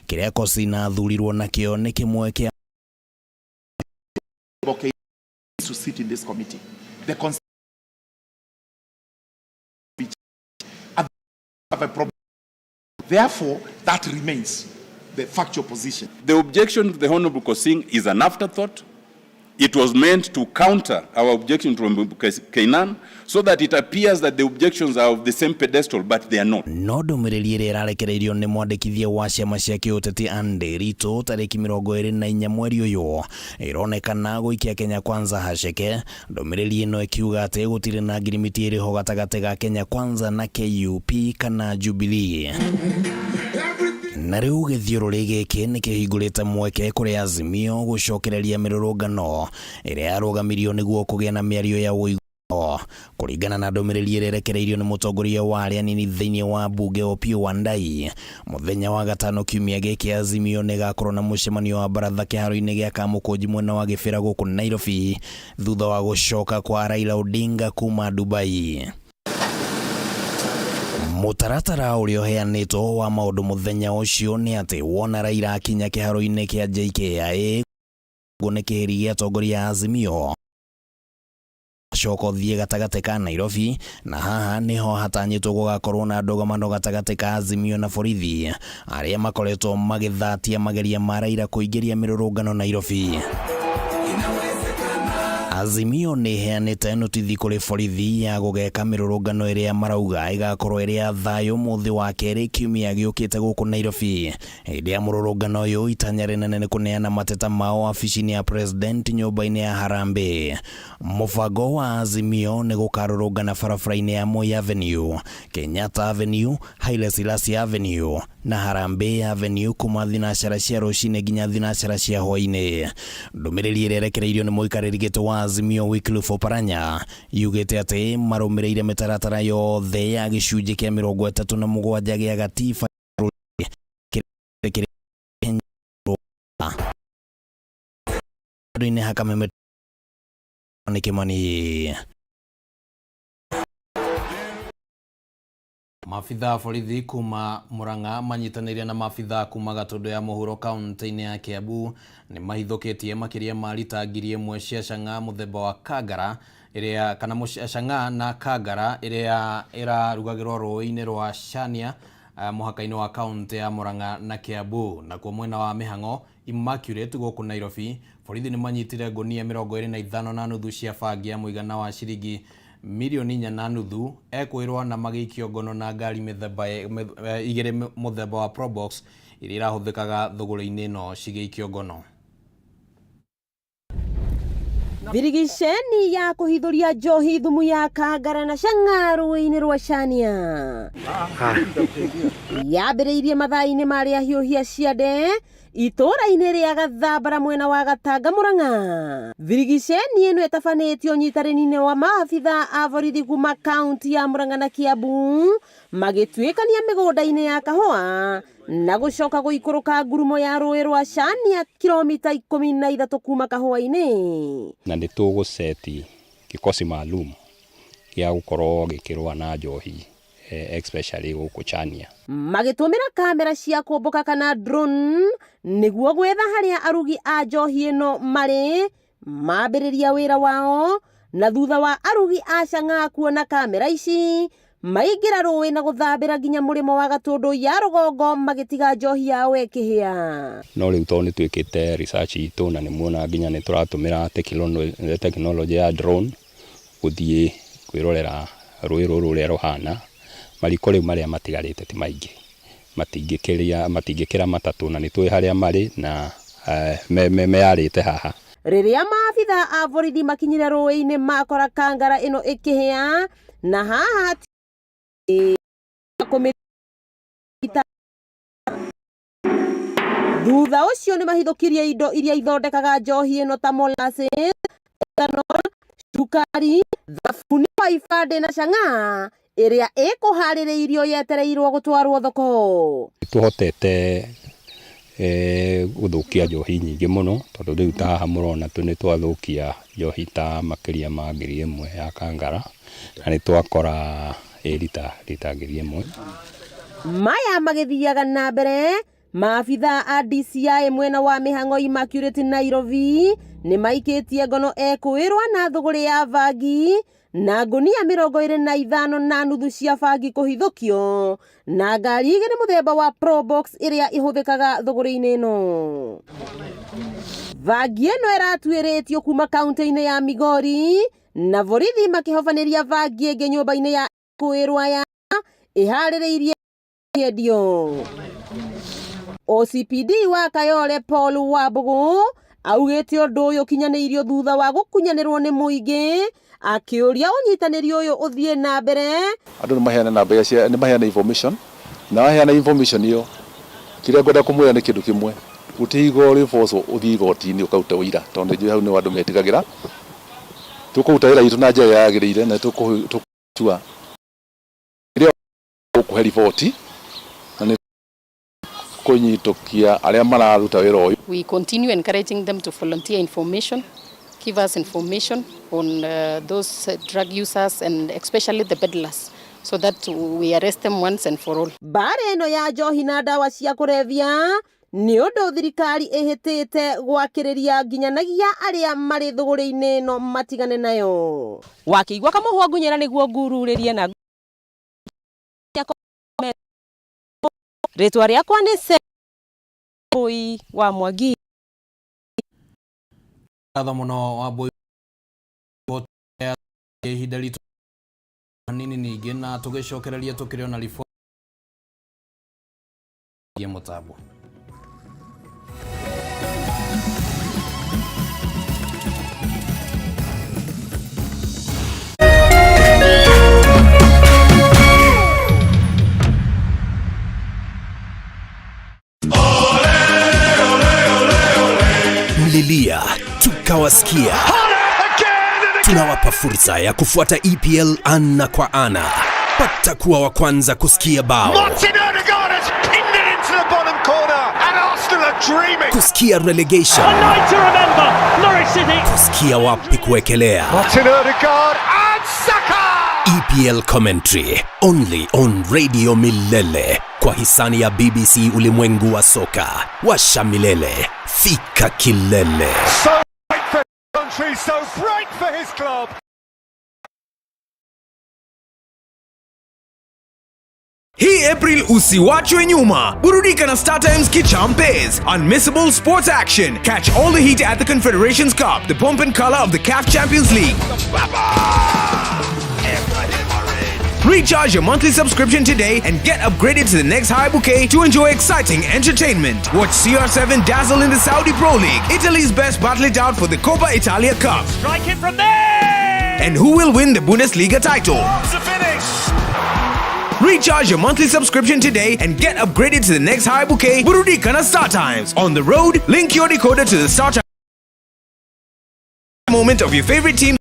kĩrĩa Kosin athurirwo nakĩo nĩ kĩmwe kĩa
to sit in this committee. The have a problem. Therefore, that remains the factual position.
The objection to the Honorable Kosing is an afterthought. It was meant to counter our objection to Honorable Keynan so that it appears that the objections are of the same pedestal, but they are not.
No ndũmĩrĩri ĩrĩa ĩrarekereirio nĩ mwandĩkithia wa ciama cia kĩũteti Andy Ritũ tarĩki 24 mweri ũyũ ĩronekana gũikia Kenya Kwanza haceke. Ndũmĩrĩri ĩno ĩkiuga atĩ gũtirĩ na ngirimiti ĩrĩho gatagatĩ ga Kenya Kwanza na KUP kana Jubilee. Na rĩu gĩthiũrũrĩ gĩkĩ nĩ kĩhingũrĩte mweke kũrĩ Azimio gũcokereria mĩrũrũngano ĩrĩa yarũgamirio nĩguo kũgĩa na mĩario ya ũiguano kũringana na ndũmĩrĩri ĩrĩa ĩrekereirio nĩ mũtongoria wa arĩa anini thĩinĩ wa mbunge Opiyo Wandayi mũthenya wa gatano kiumia gĩkĩ Azimio nĩ ĩgakorwo na mũcemanio wa baratha kĩharo-inĩ gĩa Kamũkũnji mwena wa Gĩbĩra gũkũ Nairobi thutha wa gũcoka kwa Raila Odinga kuma Dubai. Mũtaratara ũrĩa ũheanĩtwo wa maũndũ mũthenya ũcio nĩ atĩ wona Raila akinya kĩharo-inĩ kĩa JKIA nĩ kĩhĩri gĩa atongoria a Azimio acoka ũthiĩ gatagatĩ ka Nairobi na haha nĩho hatanyĩtwo gũgakorwo na ndũgamano gatagatĩ ka Azimio na borithi arĩa makoretwo magĩthatia mageria ma Raila kũingĩria mĩrũrũngano Nairobi. Azimio nĩ ĩheanĩte notithi kũrĩ borithi ya gũgeka mĩrũrũngano ĩrĩa marauga ĩgakorwo ĩrĩ ya thayũ mũthĩ wa kerĩ kiumia gĩũkĩte gũkũ Nairobi. Hĩndĩ ya mũrũrũngano ũyũ itanya rĩnene nĩ kũneana mateta mao wabici-inĩ ya president nyũmba-inĩ ya Harambee. Mũbango wa Azimio nĩ gũkarũrũngana barabara-inĩ ya Moi Avenue, Kenyatta Avenue, Haile Selassie Avenue na Harambee Avenue kuma thinacara cia rũcinĩ nginya thinacara cia hwaĩ-inĩ. Ndũmĩrĩri ĩrĩa ĩrekereirio nĩ mũikarĩri gĩtĩ wa Azimio Wycliffe Oparanya yugĩte atĩ marũmĩrĩire mĩtaratara yothe ya gĩcunjĩ kĩa 37 gĩa gatiba handũ-inĩ ha Kameme nĩ Kĩmani.
Maabitha a borithi kuma Murang'a manyitanĩire na maabitha kuma Gatũndũ ya mũhuro kaunti-inĩ ya Kiambu nĩ mahithũkĩtie makĩria ma rita 1,000 cia chang'aa mũthemba wa Kangara ĩrĩa kana chang'aa na Kangara ĩrĩa ĩrarugagĩrwo rũĩ-inĩ rwa Chania mũhaka-inĩ wa kaunti ya Murang'a na Kiambu. Nakuo mwena wa mĩhang'o Immaculate gũkũ Nairobi, borithi nĩ manyitire ngũnia 25.5 cia bangi ya mũigana wa ciringi milioni 4.5 ekwĩrwo na magĩikio ngono na ngari mĩthemba igĩrĩ mũthemba wa Probox iria irahũthĩkaga thũgũrĩ-inĩ ĩno cigĩikio ngono.
Birigiceni ya kuhithuria njohi thumu ya Kangara na chang'aa rũĩ-inĩ rwa Chania yambĩrĩirie mathaa-inĩ marĩa hiũhia ciande itũũra-inĩ rĩa Gathambara mwena wa Gatanga Murang'a. Birigiceni ĩno ĩtabanĩtio nyitanĩri-inĩ wa maabitha a borithi kuma kaunti ya Murang'a na Kiambu magĩtuĩkania mĩgũnda-inĩ ya kahũa na gũcoka gũikũrũka ngurumo ya rũĩ rwa Chania kilomita 13 kuma kahũa-inĩ.
Na nĩ tũgũceti kikosi maalum gĩa gũkorwo gĩkĩrũa na njohi especially gũkũ Chania.
Magĩtũmĩra kamera cia kũmbũka kana drone nĩguo gwetha harĩa arugi a njohi ĩno marĩ mambĩrĩria wĩra wao, na thutha wa arugi a chang'aa kuona kamera ici maingĩra rũĩ na gũthambĩra nginya mũrĩmo wa Gatũndũ ya rũgongo magĩtiga njohi yao ĩkĩhĩa.
No rĩu tondũ nĩ twĩkĩte research itũ na nĩ muona nginya nĩ tũratũmĩra tekinoronjĩ ya drone gũthiĩ kwĩrorera rũĩ rũrũ ũrĩa rũhana, mariko rĩu marĩa matigarĩte ti maingĩ, matingĩkĩra matatũ na nĩ tũĩ harĩa marĩ na meyarĩte haha.
Rĩrĩa maabitha a borithi makinyire rũĩ-inĩ makora Kangara ĩno ĩkĩhĩa na haha thutha ũcio nĩ mahithũkirie indo iria ithondekaga njohi ĩno ta molasses, ethanol, cukari, thabuni wa ibandĩ na chang'aa ĩrĩa ĩkũharĩrĩirio yetereirwo gũtwarwo thoko.
Tuhotete gũthũkia njohi nyingĩ mũno tondũ rĩu ta haha mũrona nĩ twathukia njohi ta makĩria ma 1,000 ya Kangara na nĩ twakora rita 1,000.
Maya magĩthiaga na mbere maabitha a DCI mwena wa mĩhang'o Immaculate Nairobi nĩ maikĩtie ngono ekwĩrwa na thũgũrĩ ya bangi na ngũnia 25.5 cia bangi kũhithũkio na ngari igĩrĩ mũthemba wa Probox ĩrĩa ĩhũthĩkaga thũgũrĩ-inĩ ĩno. Bangi ĩno ĩratuĩrĩtio kuma kaunti-inĩ ya Migori na borithi makĩhobanĩria bangi ĩngĩ nyũmba-inĩ ya kwĩrwa ya ĩharĩrĩirie kĩendio. OCPD wa Kayole Paul Wambugu augĩte ũndũ ũyũ ũkinyanĩirio thutha wa gũkunyanĩrwo nĩ mũingĩ akĩũria ũnyitanĩri ũyũ ũthiĩ na mbere.
Andũ nĩ maheana namba cia nĩ maheana information na maheana information iyo kĩrĩa ngwenda kũmwĩra nĩ kĩndũ kĩmwe gũtirĩ rĩboco ũthiĩ igoti-inĩ ũkarute ũira tondũ nĩ njũĩ hau nĩho andũ metigagĩra. Tũkũruta wĩra witũ na njĩra ĩrĩa yagĩrĩire na tũkũtua rĩrĩa ũkũhe riboti na nĩ kũnyitũkia arĩa mararuta wĩra ũyũ.
We continue encouraging them to volunteer information, give us information on those drug users and especially the peddlers, so that we arrest them once and for all.
Mbara ĩno ya njohi na ndawa cia kũrebia nĩ ũndũ thirikari ĩhĩtĩte gwakĩrĩria nginyanagia arĩa marĩ thũgũrĩ-inĩ ĩno matigane nayo. Wakĩigua kamũhwa ngunyĩra nĩguo ngururĩrie na rĩtwa rĩakwa nĩ Mbui wa Mwangi.
Ngatho mũno wa Mbui ihinda ritũ hanini ningĩ na tũgĩcokereria tũkĩrĩ ona riboti ya mũtambo.
Mlilia tukawasikia. Tunawapa fursa ya kufuata EPL ana kwa ana. Pata kuwa wa kwanza kusikia bao,
Martin Odegaard has pinned it into the bottom corner and Arsenal are dreaming.
kusikia relegation,
A night to remember, Norwich City.
kusikia wapi kuwekelea
Martin Odegaard and Saka.
EPL commentary only on Radio Milele kwa hisani ya BBC ulimwengu wa soka. Washa milele, fika kilele.
So bright for country, so bright for his club.
Hii April usiwachwe nyuma. Burudika na StarTimes Kichampes. Unmissable sports action. Catch all the heat at the Confederations Cup, the pomp and color of the CAF Champions League. Recharge your monthly subscription today and get upgraded to the next high bouquet to enjoy exciting entertainment. Watch CR7 dazzle in the Saudi Pro League, Italy's best battle it out for the Coppa Italia Cup.
Strike it from there!
And who will win the Bundesliga title?
It's a finish!
Recharge your monthly subscription today and get upgraded to the next high bouquet, Burudika na Star Times. On the road, link your decoder to the Star Times moment of your favorite team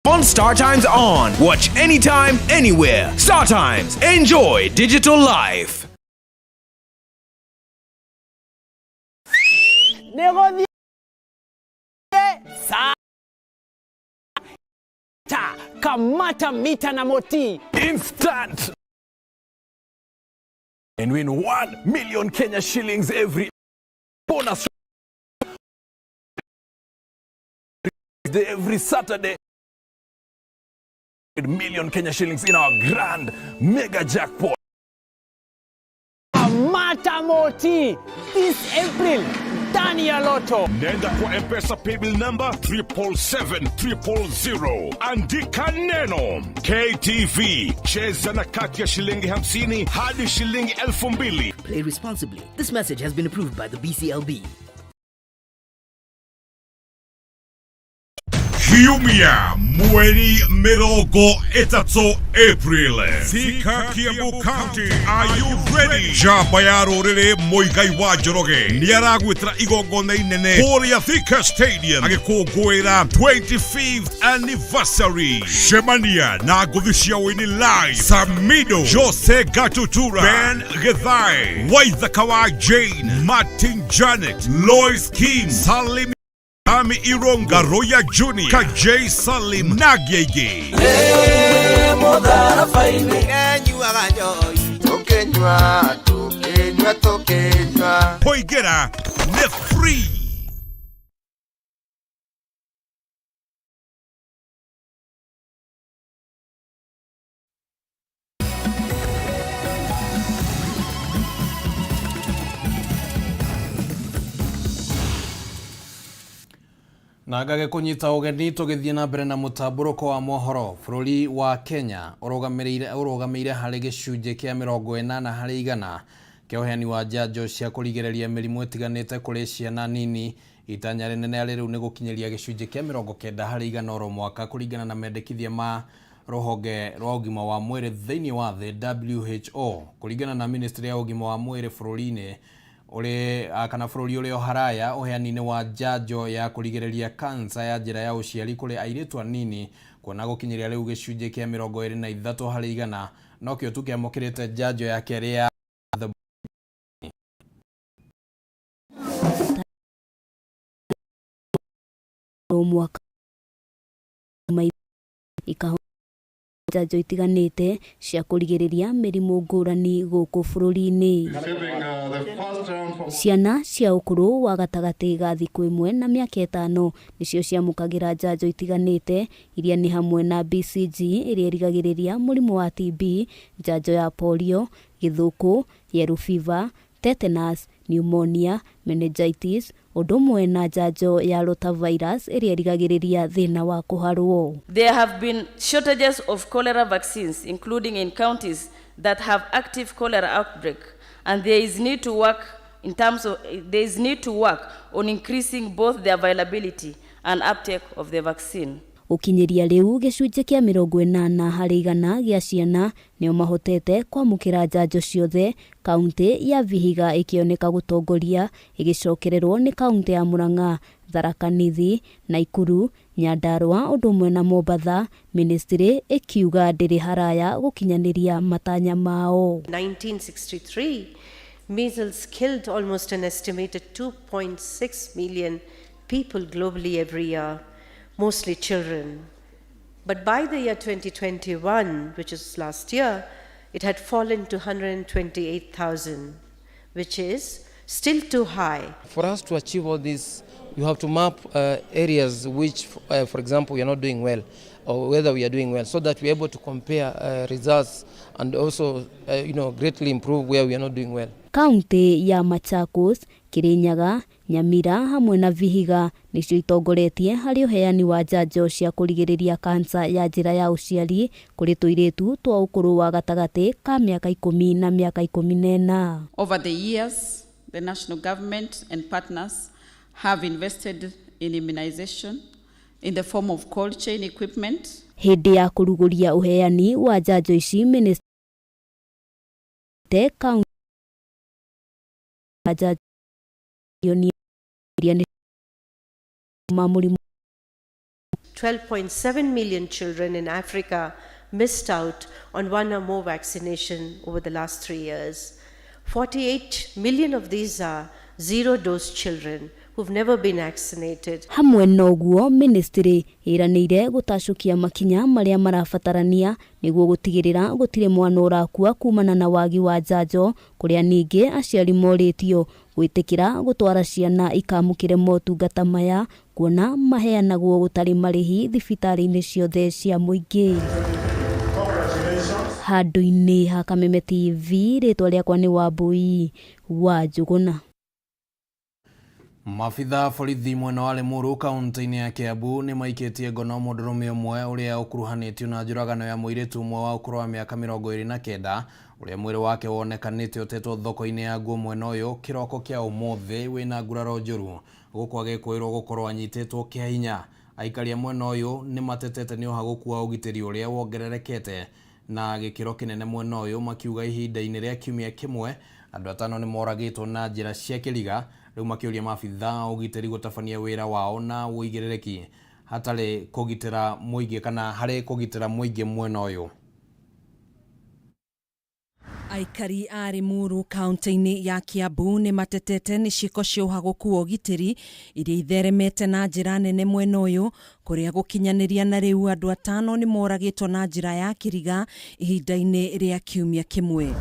on Star Times On. Watch anytime, anywhere. Star Times. Enjoy digital life.
Sa kamata mita na moti
instant and win 1 million Kenya shillings every bonus day every Saturday. Million Kenya shillings in our grand mega jackpot.
Kamata moti this April ndani ya Lotto.
Nenda kwa M-Pesa paybill number 777 andika neno KTV, cheza na kati ya shilingi 50 hadi shilingi 2000.
Play responsibly. This message has been approved by the BCLB.
Kiumia mweri 30 April, Thika, Kiambu County. Are you ready? Njamba ya rũrĩrĩ Muigai wa Njoroge nĩaragwĩtĩra igongona inene kũrĩa Thika Stadium agĩkũngũĩra 25th anniversary. Cemania na ngũthi cia ũini live Samido, Jose Gatutura, Ben Githae, Waithaka wa Jane, Martin Janet, Lois Kim, Salim Ami Ironga, Roya Junior, Kajay Salim na Gege. Poigera ne free.
Na ngage kũnyita ũgeni tũgĩthiĩ na mbere na mũtambũrũko wa mohoro. Bũrũri wa Kenya ũrũgamĩire harĩ gĩcunjĩ kĩa 80% kĩa ũheani wa njanjo cia kũrigĩrĩria mĩrimũ ĩtiganĩte kũrĩ ciana nini. Itanya rĩnene arĩ rĩu nĩ gũkinyĩria gĩcunjĩ kĩa 90% oro mwaka kũringana na mendekithia ma rũhonge rwa ũgima wa mwĩrĩ thĩinĩ wa thĩ WHO. Kũringana na ministry ya ũgima wa mwĩrĩ bũrũri-inĩ uri kana bũrũri ũrĩ o haraya ũheani-inĩ wa njanjo ya kũrigĩrĩria kansa ya njĩra ya ũciari kũrĩ airĩtu anini, kuona gũkinyĩria rĩu gĩcunjĩ kĩa 23% nokĩo tu kĩamũkĩrĩte njanjo ya kerĩ ya
o mwaka njanjo itiganĩte cia kũrigĩrĩria mĩrimũ ngũrani gũkũ bũrũri-inĩ. Ciana cia ũkũrũ wa gatagatĩ ga thikũ 1 na mĩaka 5 nĩcio ciamũkagĩra njanjo itiganĩte iria nĩ hamwe na BCG ĩrĩa ĩrigagĩrĩria mũrimũ wa TB, njanjo ya polio, gĩthũkũ, yellow fever, tetanus, pneumonia, meningitis, ũndũ ũmwe na njanjo ya rotavirus ĩrĩa ĩrigagĩrĩria thĩna wa kũharwo.
There have been shortages of cholera vaccines, including in counties that have active cholera outbreak, and there is need to work in terms of there is need to work on increasing both the availability and uptake of the vaccine.
Gũkinyĩria rĩu gĩcunjĩ kĩa 80% gĩa ciana nĩo mahotete kwamũkĩra njanjo ciothe, kaunti ya Vihiga ĩkĩoneka gũtongoria ĩgĩcokererwo nĩ kaunti ya Murang'a, Tharaka Nithi, Nakuru, Nyandarua ũndũ ũmwe na Mombatha. Ministry ĩkiuga ndĩrĩ haraya gũkinyanĩria matanya mao.
1963, measles killed almost an estimated 2.6 million people globally every year, mostly children. But by the year 2021, which is last year, it had fallen to 128,000, which is still too high.
For us to achieve all this, you have to map areas which, for example, we are not doing well, or whether we are doing well, so that we are able to compare results and also, greatly improve where we are not doing well.
Kaunti ya Machakos, Kirinyaga, Nyamira hamwe na Vihiga nicio itongoretie harĩ ũheani wa njanjo cia kũrigĩrĩria kansa ya njĩra ya ũciari kũrĩ tũirĩtu twa ũkũrũ wa gatagatĩ ka mĩaka 10 na mĩaka 14.
Over the years, the national government and partners have invested in immunization in the form of cold chain equipment.
Hĩndĩ ya kũrugũria ũheani wa njanjo ici, minista kaunti njanjo iria nĩ ma mũrimũ.
12.7 million children in Africa missed out on one or more vaccination over the last 3 years. 48 million of these are zero-dose children who've never been vaccinated.
Hamwe na ũguo, ministry ĩranĩire gũtacũkia makinya marĩa marabatarania nĩguo gũtigĩrĩra gũtirĩ mwana ũrakua kumana na wagi wa njanjo, kũrĩa ningĩ aciari morĩtio gwĩtĩkĩra gũtwara ciana ikamũkĩre motungata maya kuona maheanagwo gũtarĩ marĩhi thibitarĩ-inĩ ciothe cia mũingĩ. Handũ-inĩ ha Kameme TV, rĩtwa rĩakwa nĩ Wambui wa Njũgũna.
Maabitha borithi mwena wa Limuru kaunti-inĩ ya Kiambu nĩ maikĩtie ngono mũndũrũme ũmwe ũrĩa ũkuruhanĩtio na njũragano ya mũirĩtu ũmwe wa ũkũrũ wa mĩaka 29 ũrĩa mwĩrĩ wake wonekanĩte ũtetwo thoko-inĩ ya nguo mwena ũyũ kĩroko kĩa ũmũthĩ wĩna nguraro njũru, gũkũ agĩkũĩrwo gũkorwo anyitĩtwo kĩa hinya. Aikari a mwena ũyũ nĩ matetete nĩ ũhagũku wa ũgitĩri ũrĩa wongererekete na gĩkĩro kĩnene mwena ũyũ, makiuga ihinda-inĩ rĩa kiumia kĩmwe andũ 5 nĩ moragĩtwo na njĩra cia kĩriga. Rĩu makĩũria maabitha a ũgitĩri gũtabania wĩra wao na ũigĩrĩrĩki hatarĩ kũgitĩra mũingĩ kana harĩ kũgitĩra mũingĩ mwena ũyũ.
Aikari a Limuru kaunti-inĩ ya Kiambu nĩ matetete nĩ ciĩko cia ũhagũku wa ũgitĩri iria itheremete na njĩra nene mwena ũyũ, kũrĩa gũkinyanĩria na rĩu andũ 5 nĩ moragĩtwo na njĩra ya kĩriga ihinda-inĩ rĩa kiumia kĩmwe.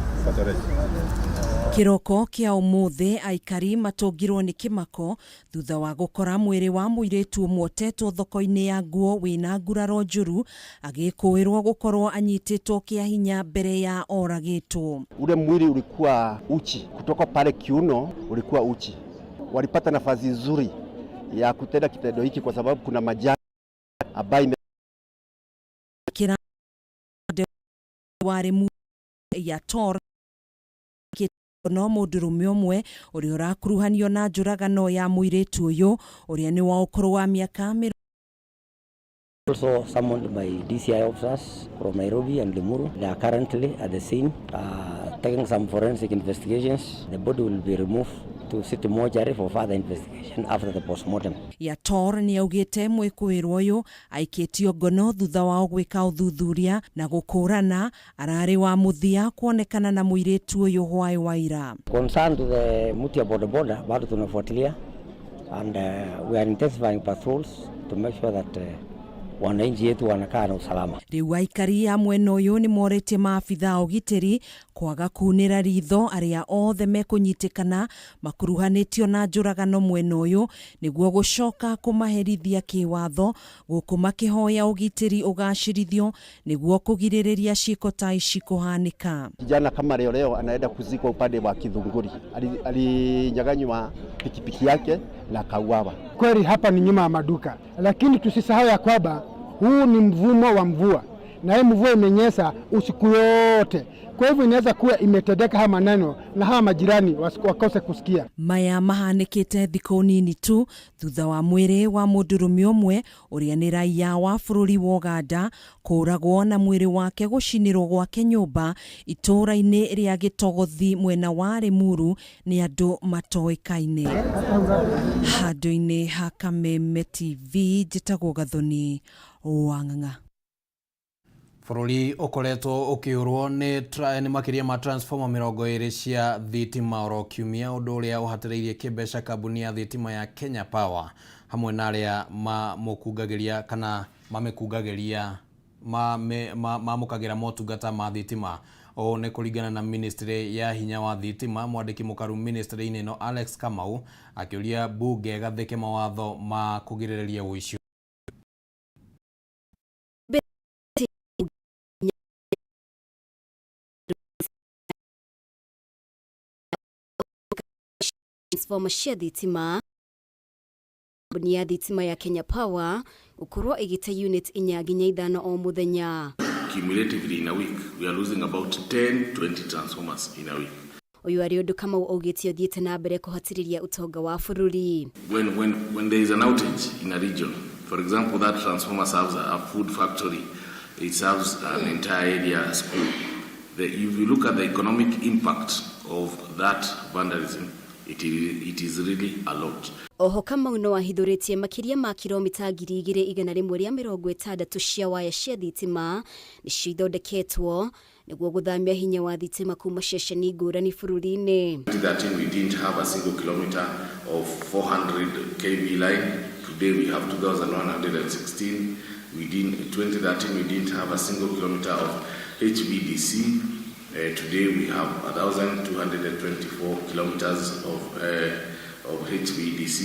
Kĩroko kĩa ũmũthĩ aikari matũngirwo nĩ kĩmako thutha wa gũkora mwĩrĩ wa mũirĩtu ũmwe ũtetwo thoko-inĩ ya nguo wĩna nguraro njũru, agĩkũĩrwo gũkorwo anyitĩtwo kĩa hinya mbere ya oragĩtwo.
Ule mwili ulikuwa uchi kutoka pale kiuno, ulikuwa uchi. Walipata nafasi nzuri ya kutenda kitendo hiki kwa sababu kuna majani ambayo
ya Tor no mũndũrũme ũmwe ũrĩa ũrakuruhanio na njũragano ya mũirĩtu ũyũ ũrĩa nĩ wa ũkũrũ wa mĩaka.
Also summoned by DCI officers from Nairobi and Limuru. They are currently at the scene, taking some forensic investigations. The body will be removed to city mortuary for further investigation after the postmortem.
Yator nĩ augĩte mwĩkũĩrwo ũyũ aikĩtio ngono thutha wao gwĩka ũthuthuria na gũkũrana ararĩ wa mũthia kuonekana na mũirĩtu ũyũ hwaĩ wa ira.
Concerned to the Mutia border border bado tunafuatilia and we are intensifying patrols to make sure that wananchi yetu wanakaa na usalama.
Rĩu aikari a mwena ũyũ nĩ morĩtie maabitha a ũgitĩri kwaga kunĩra ritho arĩa othe mekũnyitĩkana makuruhanĩtio na njũragano mwena ũyũ nĩguo gũcoka kũmaherithia kĩwatho, gũkũ makĩhoya ũgitĩri ũgacĩrithio nĩguo kũgirĩrĩria ciĩko ta ici kũhanĩka.
Kijana kama leo leo anaenda kuzikwa upande wa Kithunguri, alinyang'anywa pikipiki yake na kauawa.
Kweli hapa ni nyuma ya maduka, lakini tusisahau ya kwamba huu ni mvumo wa mvua na hii mvua imenyesha usiku yote, kwa hivyo inaweza kuwa imetendeka haya maneno na hawa majirani wakose kusikia.
Maya mahanĩkĩte thikũ nini tu thutha wa mwĩrĩ wa mũndũrũme ũmwe ũrĩa nĩ raia wa bũrũri wa Uganda kũũragwo na mwĩrĩ wake gũcinĩrwo gwake nyũmba itũũra-inĩ rĩa Gĩtogothi mwena wa Limuru nĩ andũ matoĩkaine. Handũ-inĩ ha Kameme TV, njĩtagwo Gathoni wa Ng'ang'a.
Bũrũri ũkoretwo ũkĩũrwo nĩ makĩria ma transformer 20 cia thitima oro kiumia, ũndũ ũrĩa ũhatĩrĩirie kĩmbeca kambuni ya thitima ya Kenya Power hamwe na arĩa mamũkungagĩria kana mamĩkungagĩria Mamũkagĩra motungata ma thitima. Ũũ nĩ kũringana na ministry ya hinya wa thitima. Mwandĩki mũkaru ministry-inĩ ĩno Alex Kamau akĩũria mbunge gathĩke mawatho ma kũgirĩrĩria ũici.
Transformer cia thitima kambuni ya thitima ya Kenya Power gũkorwo ĩgĩte unit 4 nginya 5 o mũthenya.
Cumulatively in a week, we are losing about 10, 20 transformers in a week.
Ũyũ arĩ ũndũ Kamau augĩte ũthiĩte na mbere kũhatĩrĩria ũtonga wa bũrũri.
When there is an outage in a region, for example, that transformer serves a food factory, it serves an entire area, a school. If you look at the economic impact of that vandalism, it is really a lot.
Oho Kamau no ahithũrĩtie makĩria ma kilomita 2160 cia waya cia thitima nĩcio ithondeketwo nĩguo gũthamia hinya wa thitima kuma ceceni ngũrani bũrũri-inĩ.
2013 we didn't have a single kilometer of 400 kV line. Today we have 2,116. We didn't, 2013 we didn't have a single kilometer of HVDC. Today we have 1,224 kilometers of HVDC,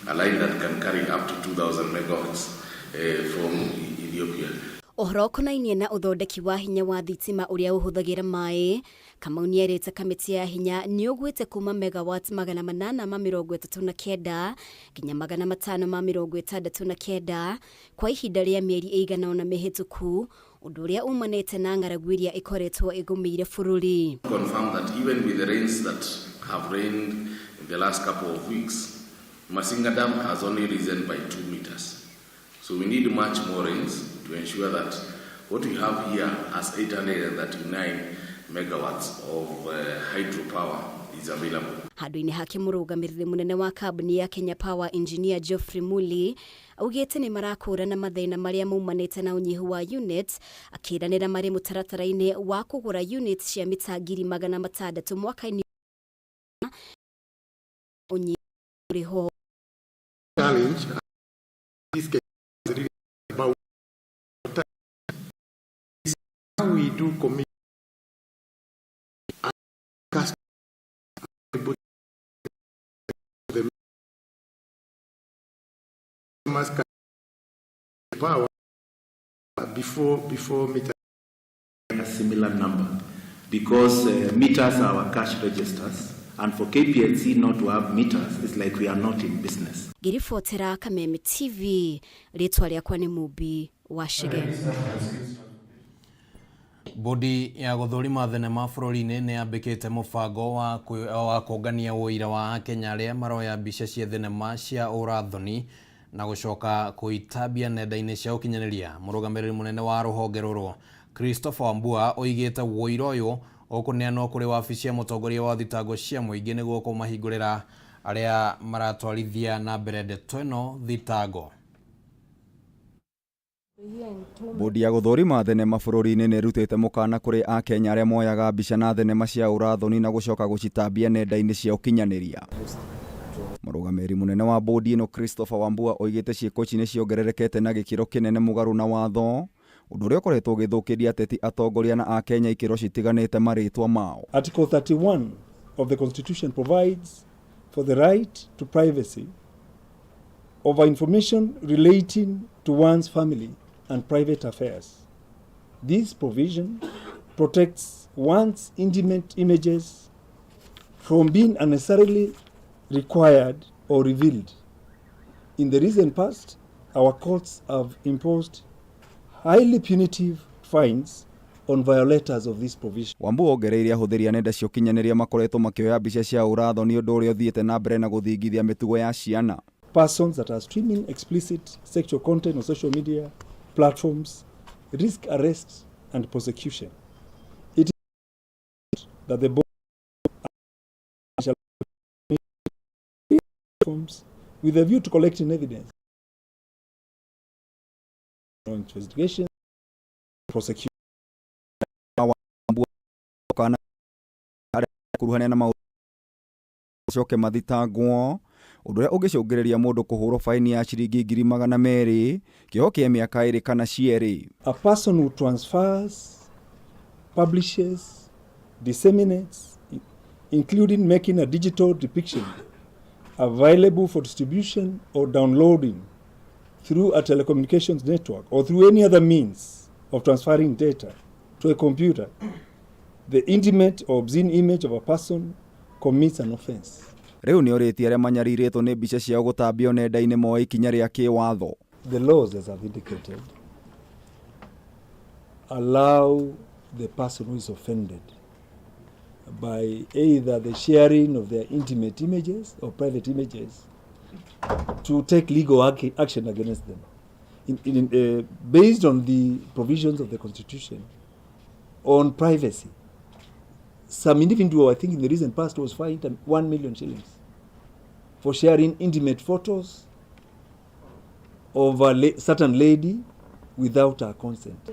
a line that can carry up to 2,000 megawatts from Ethiopia.
Ũhoro ũkonainie na ũthondeki wa hinya wa thitima ũrĩa ũhũthagĩra maĩ, Kamau nĩerĩte kamĩtĩ ya hinya nĩ ũgwĩte kuma megawatt 839 nginya 569 kwa ihinda rĩa mĩeri ĩigana ũna mĩhĩtũku, ũndũ ũrĩa umanĩte na ng'aragu ĩrĩa ĩkoretwo ĩgũmĩire bũrũri.
Confirm that even with the rains that have rained in the last couple of weeks, Masinga Dam has only risen by 2 meters. So we need much more rains to ensure that what we have here as 839 megawatts of hydropower is available.
Handũ-inĩ hake, mũrũgamĩrĩri mũnene wa kambuni ya Kenya Power, Engineer Geoffrey Muli, augĩte nĩ marakũrana mathĩna marĩa maumanĩte na ũnyihu wa units, akĩranĩra marĩ mũtaratara-inĩ wa kũgũra units cia mita 600,000 mwaka-inĩ ũnyihu ũrĩ ho.
Challenge this case is really about is how we do commit and customers able the customers can power before meter.
A similar number because meters are our cash registers, and for KPLC not to have meters is like we are not in business.
Ngĩribotera Kameme TV, rĩtwa rĩakwa nĩ Mumbi wa Chege.
Bodi ya gũthũrima thenema bũrũri-inĩ nĩ yambĩkĩte mũbango wa kũngania ũira wa akenya arĩa maroya mbica cia thenema cia ũrathoni na gũcoka kũitambia nenda-inĩ cia ũkinyanĩria. Mũrũgamĩrĩri mũnene wa rũhonge rũrũ Christopher Wambua oigĩte ũira ũyũ ũkũneanwo kũrĩ wabici ya mũtongoria wa thitango cia mũingĩ nĩguo kũmahingũrĩra arĩa maratwarithia na mbere ndeto ĩno thitango.
Bodi ya gũthũrima thenema bũrũri-inĩ nĩ ĩrutĩte mũkana kũrĩ akenya arĩa moyaga mbica na thenema cia ũrathoni na gũcoka gũcitambia nenda-inĩ cia ũkinyanĩria. Mũrũgamĩrĩri mũnene wa bodi ĩno Christopher Wambua oigĩte ciĩko ici nĩ ciongererekete na gĩkĩro kĩnene mũgarũ na watho, ũndũ ũrĩa ũkoretwo ũgĩthũkĩria ateti, atongoria na akenya ikĩro citiganĩte marĩtwa mao.
Article 31 of the Constitution provides for the right to privacy over information relating to one's family and private affairs. This provision protects one's intimate images from being unnecessarily required or revealed. In the recent past, our courts have imposed highly punitive fines on violators of this provision.
Wambua ongereire ahũthĩri a nenda cia ũkinyanĩria makoretwo makĩoya mbica cia ũrathoni, ũndũ ũrĩa ũthiĩte na mbere na gũthingithia mĩtugo ya ciana.
Persons that are streaming explicit sexual content on social media platforms risk arrest and prosecution. It is that the board shall platforms with a view to collecting evidence on investigation, prosecution.
Kana arĩa kuruhania na maũndũ coke mathitangwo. Ũndũ ũrĩa ũngĩcũngĩrĩria mũndũ kũhũrwo faini ya ciringi 200,000, kĩoho kĩa mĩaka 2 kana cierĩ.
A person who transfers, publishes, disseminates, including making a digital depiction available for distribution or downloading through a telecommunications network or through any other means of transferring data to a computer, the intimate or obscene image of a person commits an offense.
Rĩu nĩorĩtie arĩa manyarirĩtwo nĩ mbica ciao gũtambio nenda-inĩ moe ikinya rĩa kĩwatho.
The laws, as I've indicated, allow the person who is offended by either the sharing of their intimate images or private images to take legal action against them. Based on the provisions of the Constitution on privacy, some individual, I think in the recent past, was fined 1 million shillings for sharing intimate photos of a certain lady without her consent.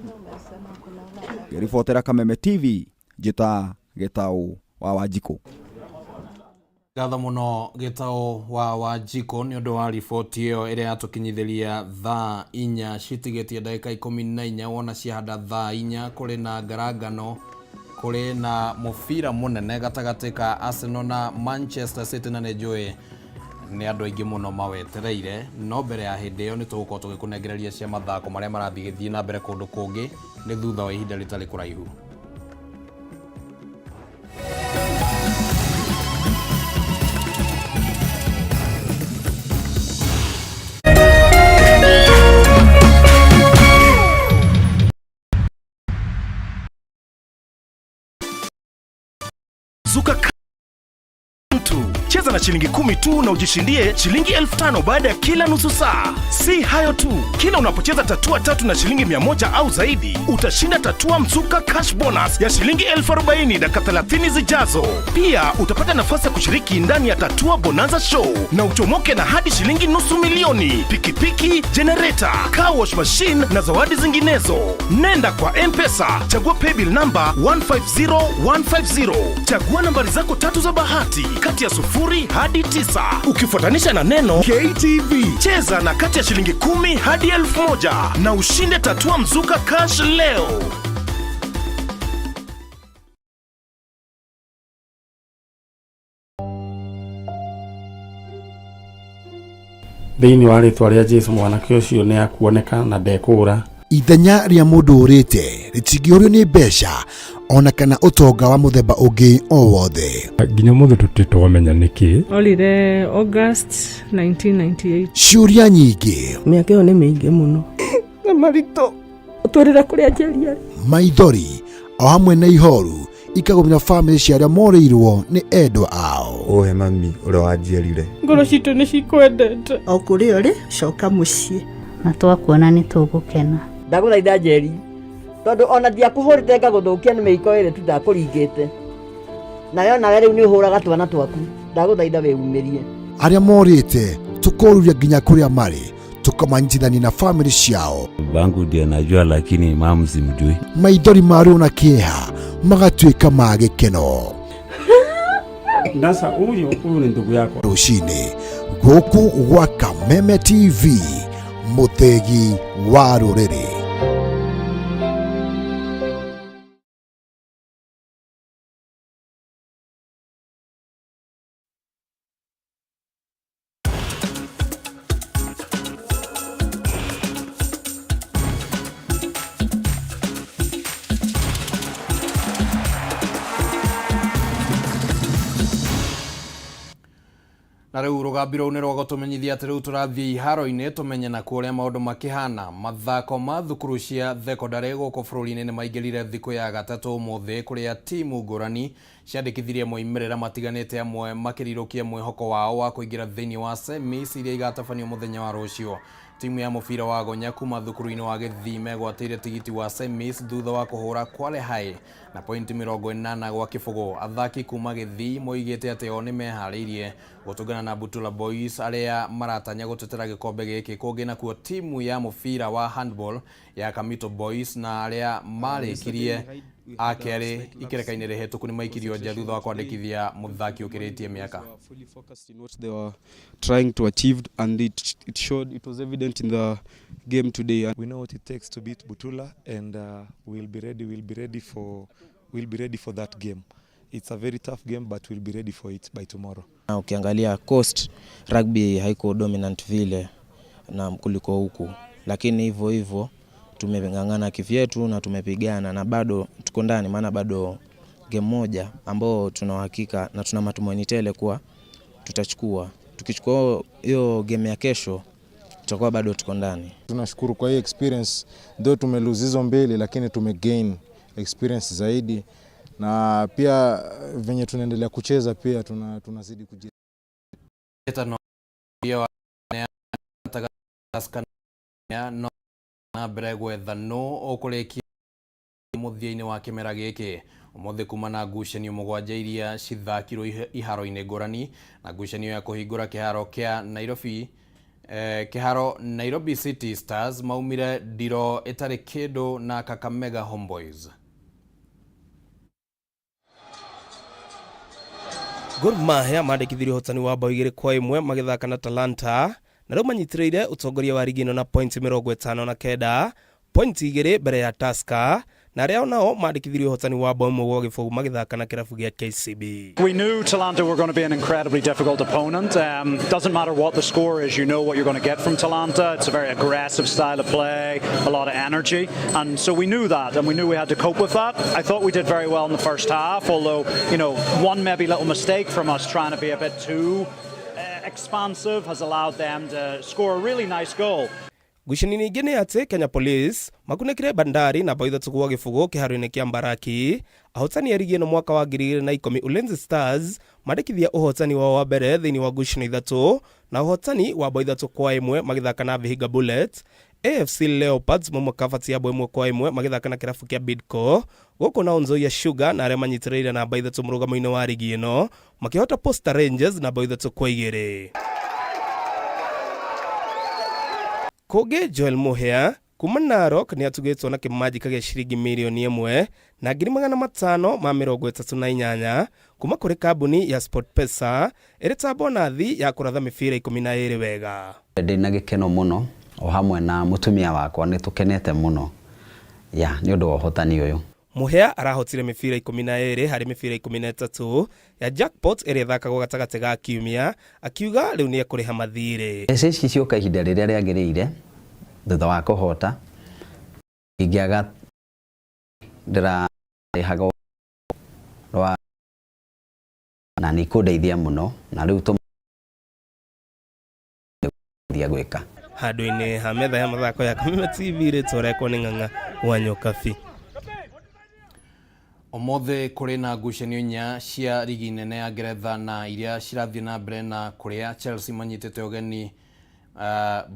Ngĩribotera Kameme TV, njĩta Gĩtaũ wa Wanjikũ.
Ngatho mũno Gĩtaũ wa Wanjikũ nĩ ũndũ wa riboti ĩyo ĩrĩa yatũkinyithĩria thaa 4 citigĩtie ndagĩka 14 wona ciahanda thaa 4 kũrĩ na ngarangano, kũrĩ na mũbira mũnene gatagatĩ ka Arsenal na Manchester City, na nĩ njũĩ nĩ andũ aingĩ mũno mawetereire, no mbere ya hĩndĩ ĩyo nĩ tũgũkorwo tũgĩkũnengereria cia mathako marĩa marathiĩ gĩthiĩ na mbere kũndũ kũngĩ nĩ thutha wa ihinda rĩtarĩ kũraihu.
Zuka mtu. Cheza na shilingi 10 tu na ujishindie shilingi 5,000 baada ya kila nusu saa. Si hayo tu, kila unapocheza tatua 3 na shilingi 100 au zaidi, utashinda tatua mzuka cash bonus ya shilingi 40,000 dakika 30 zijazo. Pia utapata nafasi ya kushiriki ndani ya tatua bonanza show na uchomoke na hadi shilingi 500,000, pikipiki, generator, car wash machine na zawadi zinginezo. Nenda kwa M-Pesa, chagua paybill number 150150, chagua nambari zako 3 za bahati kati ya 0 hadi 9, ukifuatanisha na neno KTV. Cheza na kati ya shilingi 10 hadi 1,000 na ushinde tatua mzuka cash leo.
Thĩinĩ wa rĩtwa rĩa Jesu mwanake ũcio nĩ akuoneka na ndekũũra.
Ithenya rĩa mũndũ ũrĩte rĩtingĩũrio nĩ mbeca ona kana ũtonga wa mũthemba ũngĩ o wothe.
Nginya ũmũthĩ tũtirĩ twamenya nĩkĩ.
Orire August 1998.
Ciũria nyingĩ.
Mĩaka ĩyo nĩ mĩingĩ mũno.
Na maritũ ũtwĩrĩre kũrĩa Njeri arĩ.
Maithori o hamwe na ihoru ikagũmĩra bamĩrĩ cia arĩa morĩirwo nĩ endwa ao.
Ũhe mami ũrĩa wanjiarire.
Ngoro citũ nĩ cikwendete.
O kũrĩa ũrĩ, coka mũciĩ.
Na twakuona nĩ tũgũkena.
Ndagũthaitha Njeri, tondũ ona ndiakũhũrĩte ngagũthũkia nĩ mĩiko ĩrĩ tu ndakũringĩte. Nayo nawe rĩu nĩ ũhũraga twana twaku. Ndagũthaitha wĩumĩrie.
Arĩa morĩte tũkoruria nginya kũrĩa marĩ, tũkamanyitithania na bamĩrĩ ciao.
Babangu ndiye najua, lakini mamu simjui.
Maithori ma ruo na kĩeha magatuĩka ma gĩkeno.
Ndasa huyu ni ndugu yako.
Rũcinĩ gũkũ gwa Kameme TV, mũthĩgi wa rũrĩrĩ.
Na rĩu rũgambi rũu nĩ rwa gũtũmenyithia atĩ rĩu tũrathiĩ iharo-inĩ tũmenye na kũrĩa maũndũ makĩhana. Mathako ma thukuru cia thekondarĩ gũkũ bũrũri-inĩ nĩ maingĩrire thikũ ya gatatũ ũmũthĩ kũrĩa timu ngũrani ciandĩkithirie moimĩrĩra matiganĩte, amwe makĩrirũkia mwĩhoko wao wa kũingĩra thĩinĩ wa semis iria igatabanio mũthenya wa rũciũ. Timu ya mũbira wa gonya kuma thukuru-inĩ wa Gĩthii megwatĩire tigiti wa semis thutha wa kũhũra Kwale High na pointi 80-0. Athaki kuma Gĩthii moigĩte atĩ o nĩ meharĩirie gũtũngana na Butula Boys arĩa maratanya gũtetera gĩkombe gĩkĩ. Kũngĩ nakuo timu ya mũbira wa handball ya Kamito Boys na arĩa marĩkirie A kerĩ ikereka-inĩ rĩhĩtũku nĩmaikirio nja thutha wa kwandĩkithia mũthaki ũkĩrĩtie mĩaka.
Fully focused in what they were trying to achieve, and it showed. It was evident in the game today.
We know what it takes to beat Butula, and we'll be ready. We'll be ready for that game. It's a very tough game, but we'll be ready for it by tomorrow.
Na ukiangalia Coast rugby haiko dominant vile na kuliko huku, lakini hivyo hivyo tumeng'ang'ana kivyetu na tumepigana na bado tuko ndani, maana bado game moja ambao tuna uhakika na tuna matumaini tele kuwa tutachukua. Tukichukua hiyo game ya kesho tutakuwa bado tuko ndani.
Tunashukuru kwa hii experience, ndio tumelose hizo mbili, lakini tumegain experience zaidi, na pia venye tunaendelea kucheza pia tunazidi kuji
no na mbere gwetha nũ ũkũrĩkia mũthia-inĩ wa kĩmera gĩkĩ. Ũmũthĩ kuma na ngucanio mũgwanja iria cithakirwo iharo-inĩ ngũrani, na ngucanio ya kũhingũra kĩharo kĩa Nairobi, kĩharo Nairobi City Stars maumire ndiro ĩtarĩ kĩndũ na Kakamega Homeboys.
Gor Mahia mandĩkithirie ũhotani wa bao 2-1 magĩthaka na Talanta, na rĩu manyitĩrĩire ũtongoria wa rigi ĩno na pointi 59, pointi 2 mbere ya Tusker, na arĩa onao mandĩkithirie ũhotani wa bao 1-0 magĩthaka na kĩrabu gĩa KCB.
We knew Talanta were going to be an incredibly difficult opponent. Doesn't matter what the score is, you know what you're going to get from Talanta. It's a very aggressive style of play, a lot of energy, and so we knew that, and we knew we had to cope with that. I thought we did very well in the first half, although, one maybe little mistake from us trying to be a bit too expansive has allowed them to score a really nice goal.
Ngucanio ingĩ nĩ atĩ Kenya Police makunĩkire Bandari na bao 3-0 kĩharo-inĩ kĩa Mbaraki. Ahotani a rigi ĩno mwaka wa 2010 Ulinzi Stars mandĩkithia ũhotani wao wa mbere thĩinĩ wa ngucanio 3 na ũhotani wa bao 3-1 magĩthaka na Vihiga Bullets. AFC Leopards mauma kabati ya bao 1-1 magĩthaka na kĩrabu kĩa Bidco. Gũkũ nao Nzoia Sugar na arĩa manyitĩrĩire namba 3 mũrũgamo-inĩ wa rigi ĩno makĩhota Posta Rangers na bao 3-2. Kũngĩ Joel Muhia kuma Narok nĩ atugĩtwo na kĩmanjĩka gĩa ciringi mirioni 1,538,000 kuma kũrĩ kambuni ya SportPesa ĩrĩ ta bonathi ya kũratha mĩbira 12 wega.
Ndĩ na gĩkeno mũno o hamwe na mũtumia wakwa, nĩ tũkenete mũno ya nĩ ũndũ wa ũhotani ũyũ.
Muhia arahotire mĩbira 12 harĩ mĩbira 13 ya jackpot ĩrĩa ĩthakagwo gatagatĩ ga kiumia, akiuga rĩu nĩ ekũrĩha mathirĩ.
Mbeca ici cioka ihinda rĩrĩa rĩagĩrĩire thutha wa kũhota, ingĩaga ndĩrarĩhaga rwa na nĩ ikũndeithia mũno, na rĩu tũthia gwĩka.
Handũ-inĩ ha metha ya mathako ya Kameme TV, rĩtwa rĩakwa nĩ Ng'ang'a wa Nyokabi.
Ũmũthĩ kũrĩ na ngucanio 4 cia rigi nene ya Ngeretha na iria cirathiĩ na mbere na kũrĩa Chelsea manyitĩte ũgeni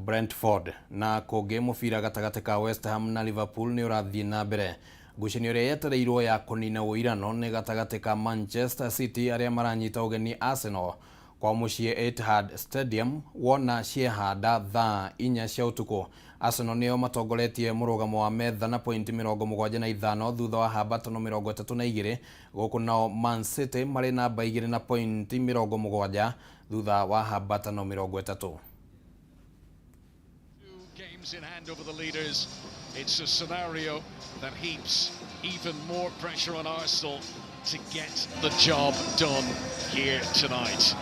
Brentford, na kũngĩ mũbira gatagatĩ ka West Ham na Liverpool nĩ ũrathiĩ na mbere. Ngucanio ĩrĩa yetereirwo ya kũnina ũirano nĩ gatagatĩ ka Manchester City arĩa maranyita ũgeni Arsenal kwa mũciĩ Etihad Stadium wona ciehanda thaa 4 cia ũtukũ. Arsenal nĩo matongoretie mũrũgamo wa metha na pointi 75 thutha wa hambatano 32, gũkũ nao Man City marĩ namba 2 na pointi 70 thutha wa hambatano 30.
Games in hand over the leaders. It's a scenario that heaps even more pressure on Arsenal to get the job done here tonight.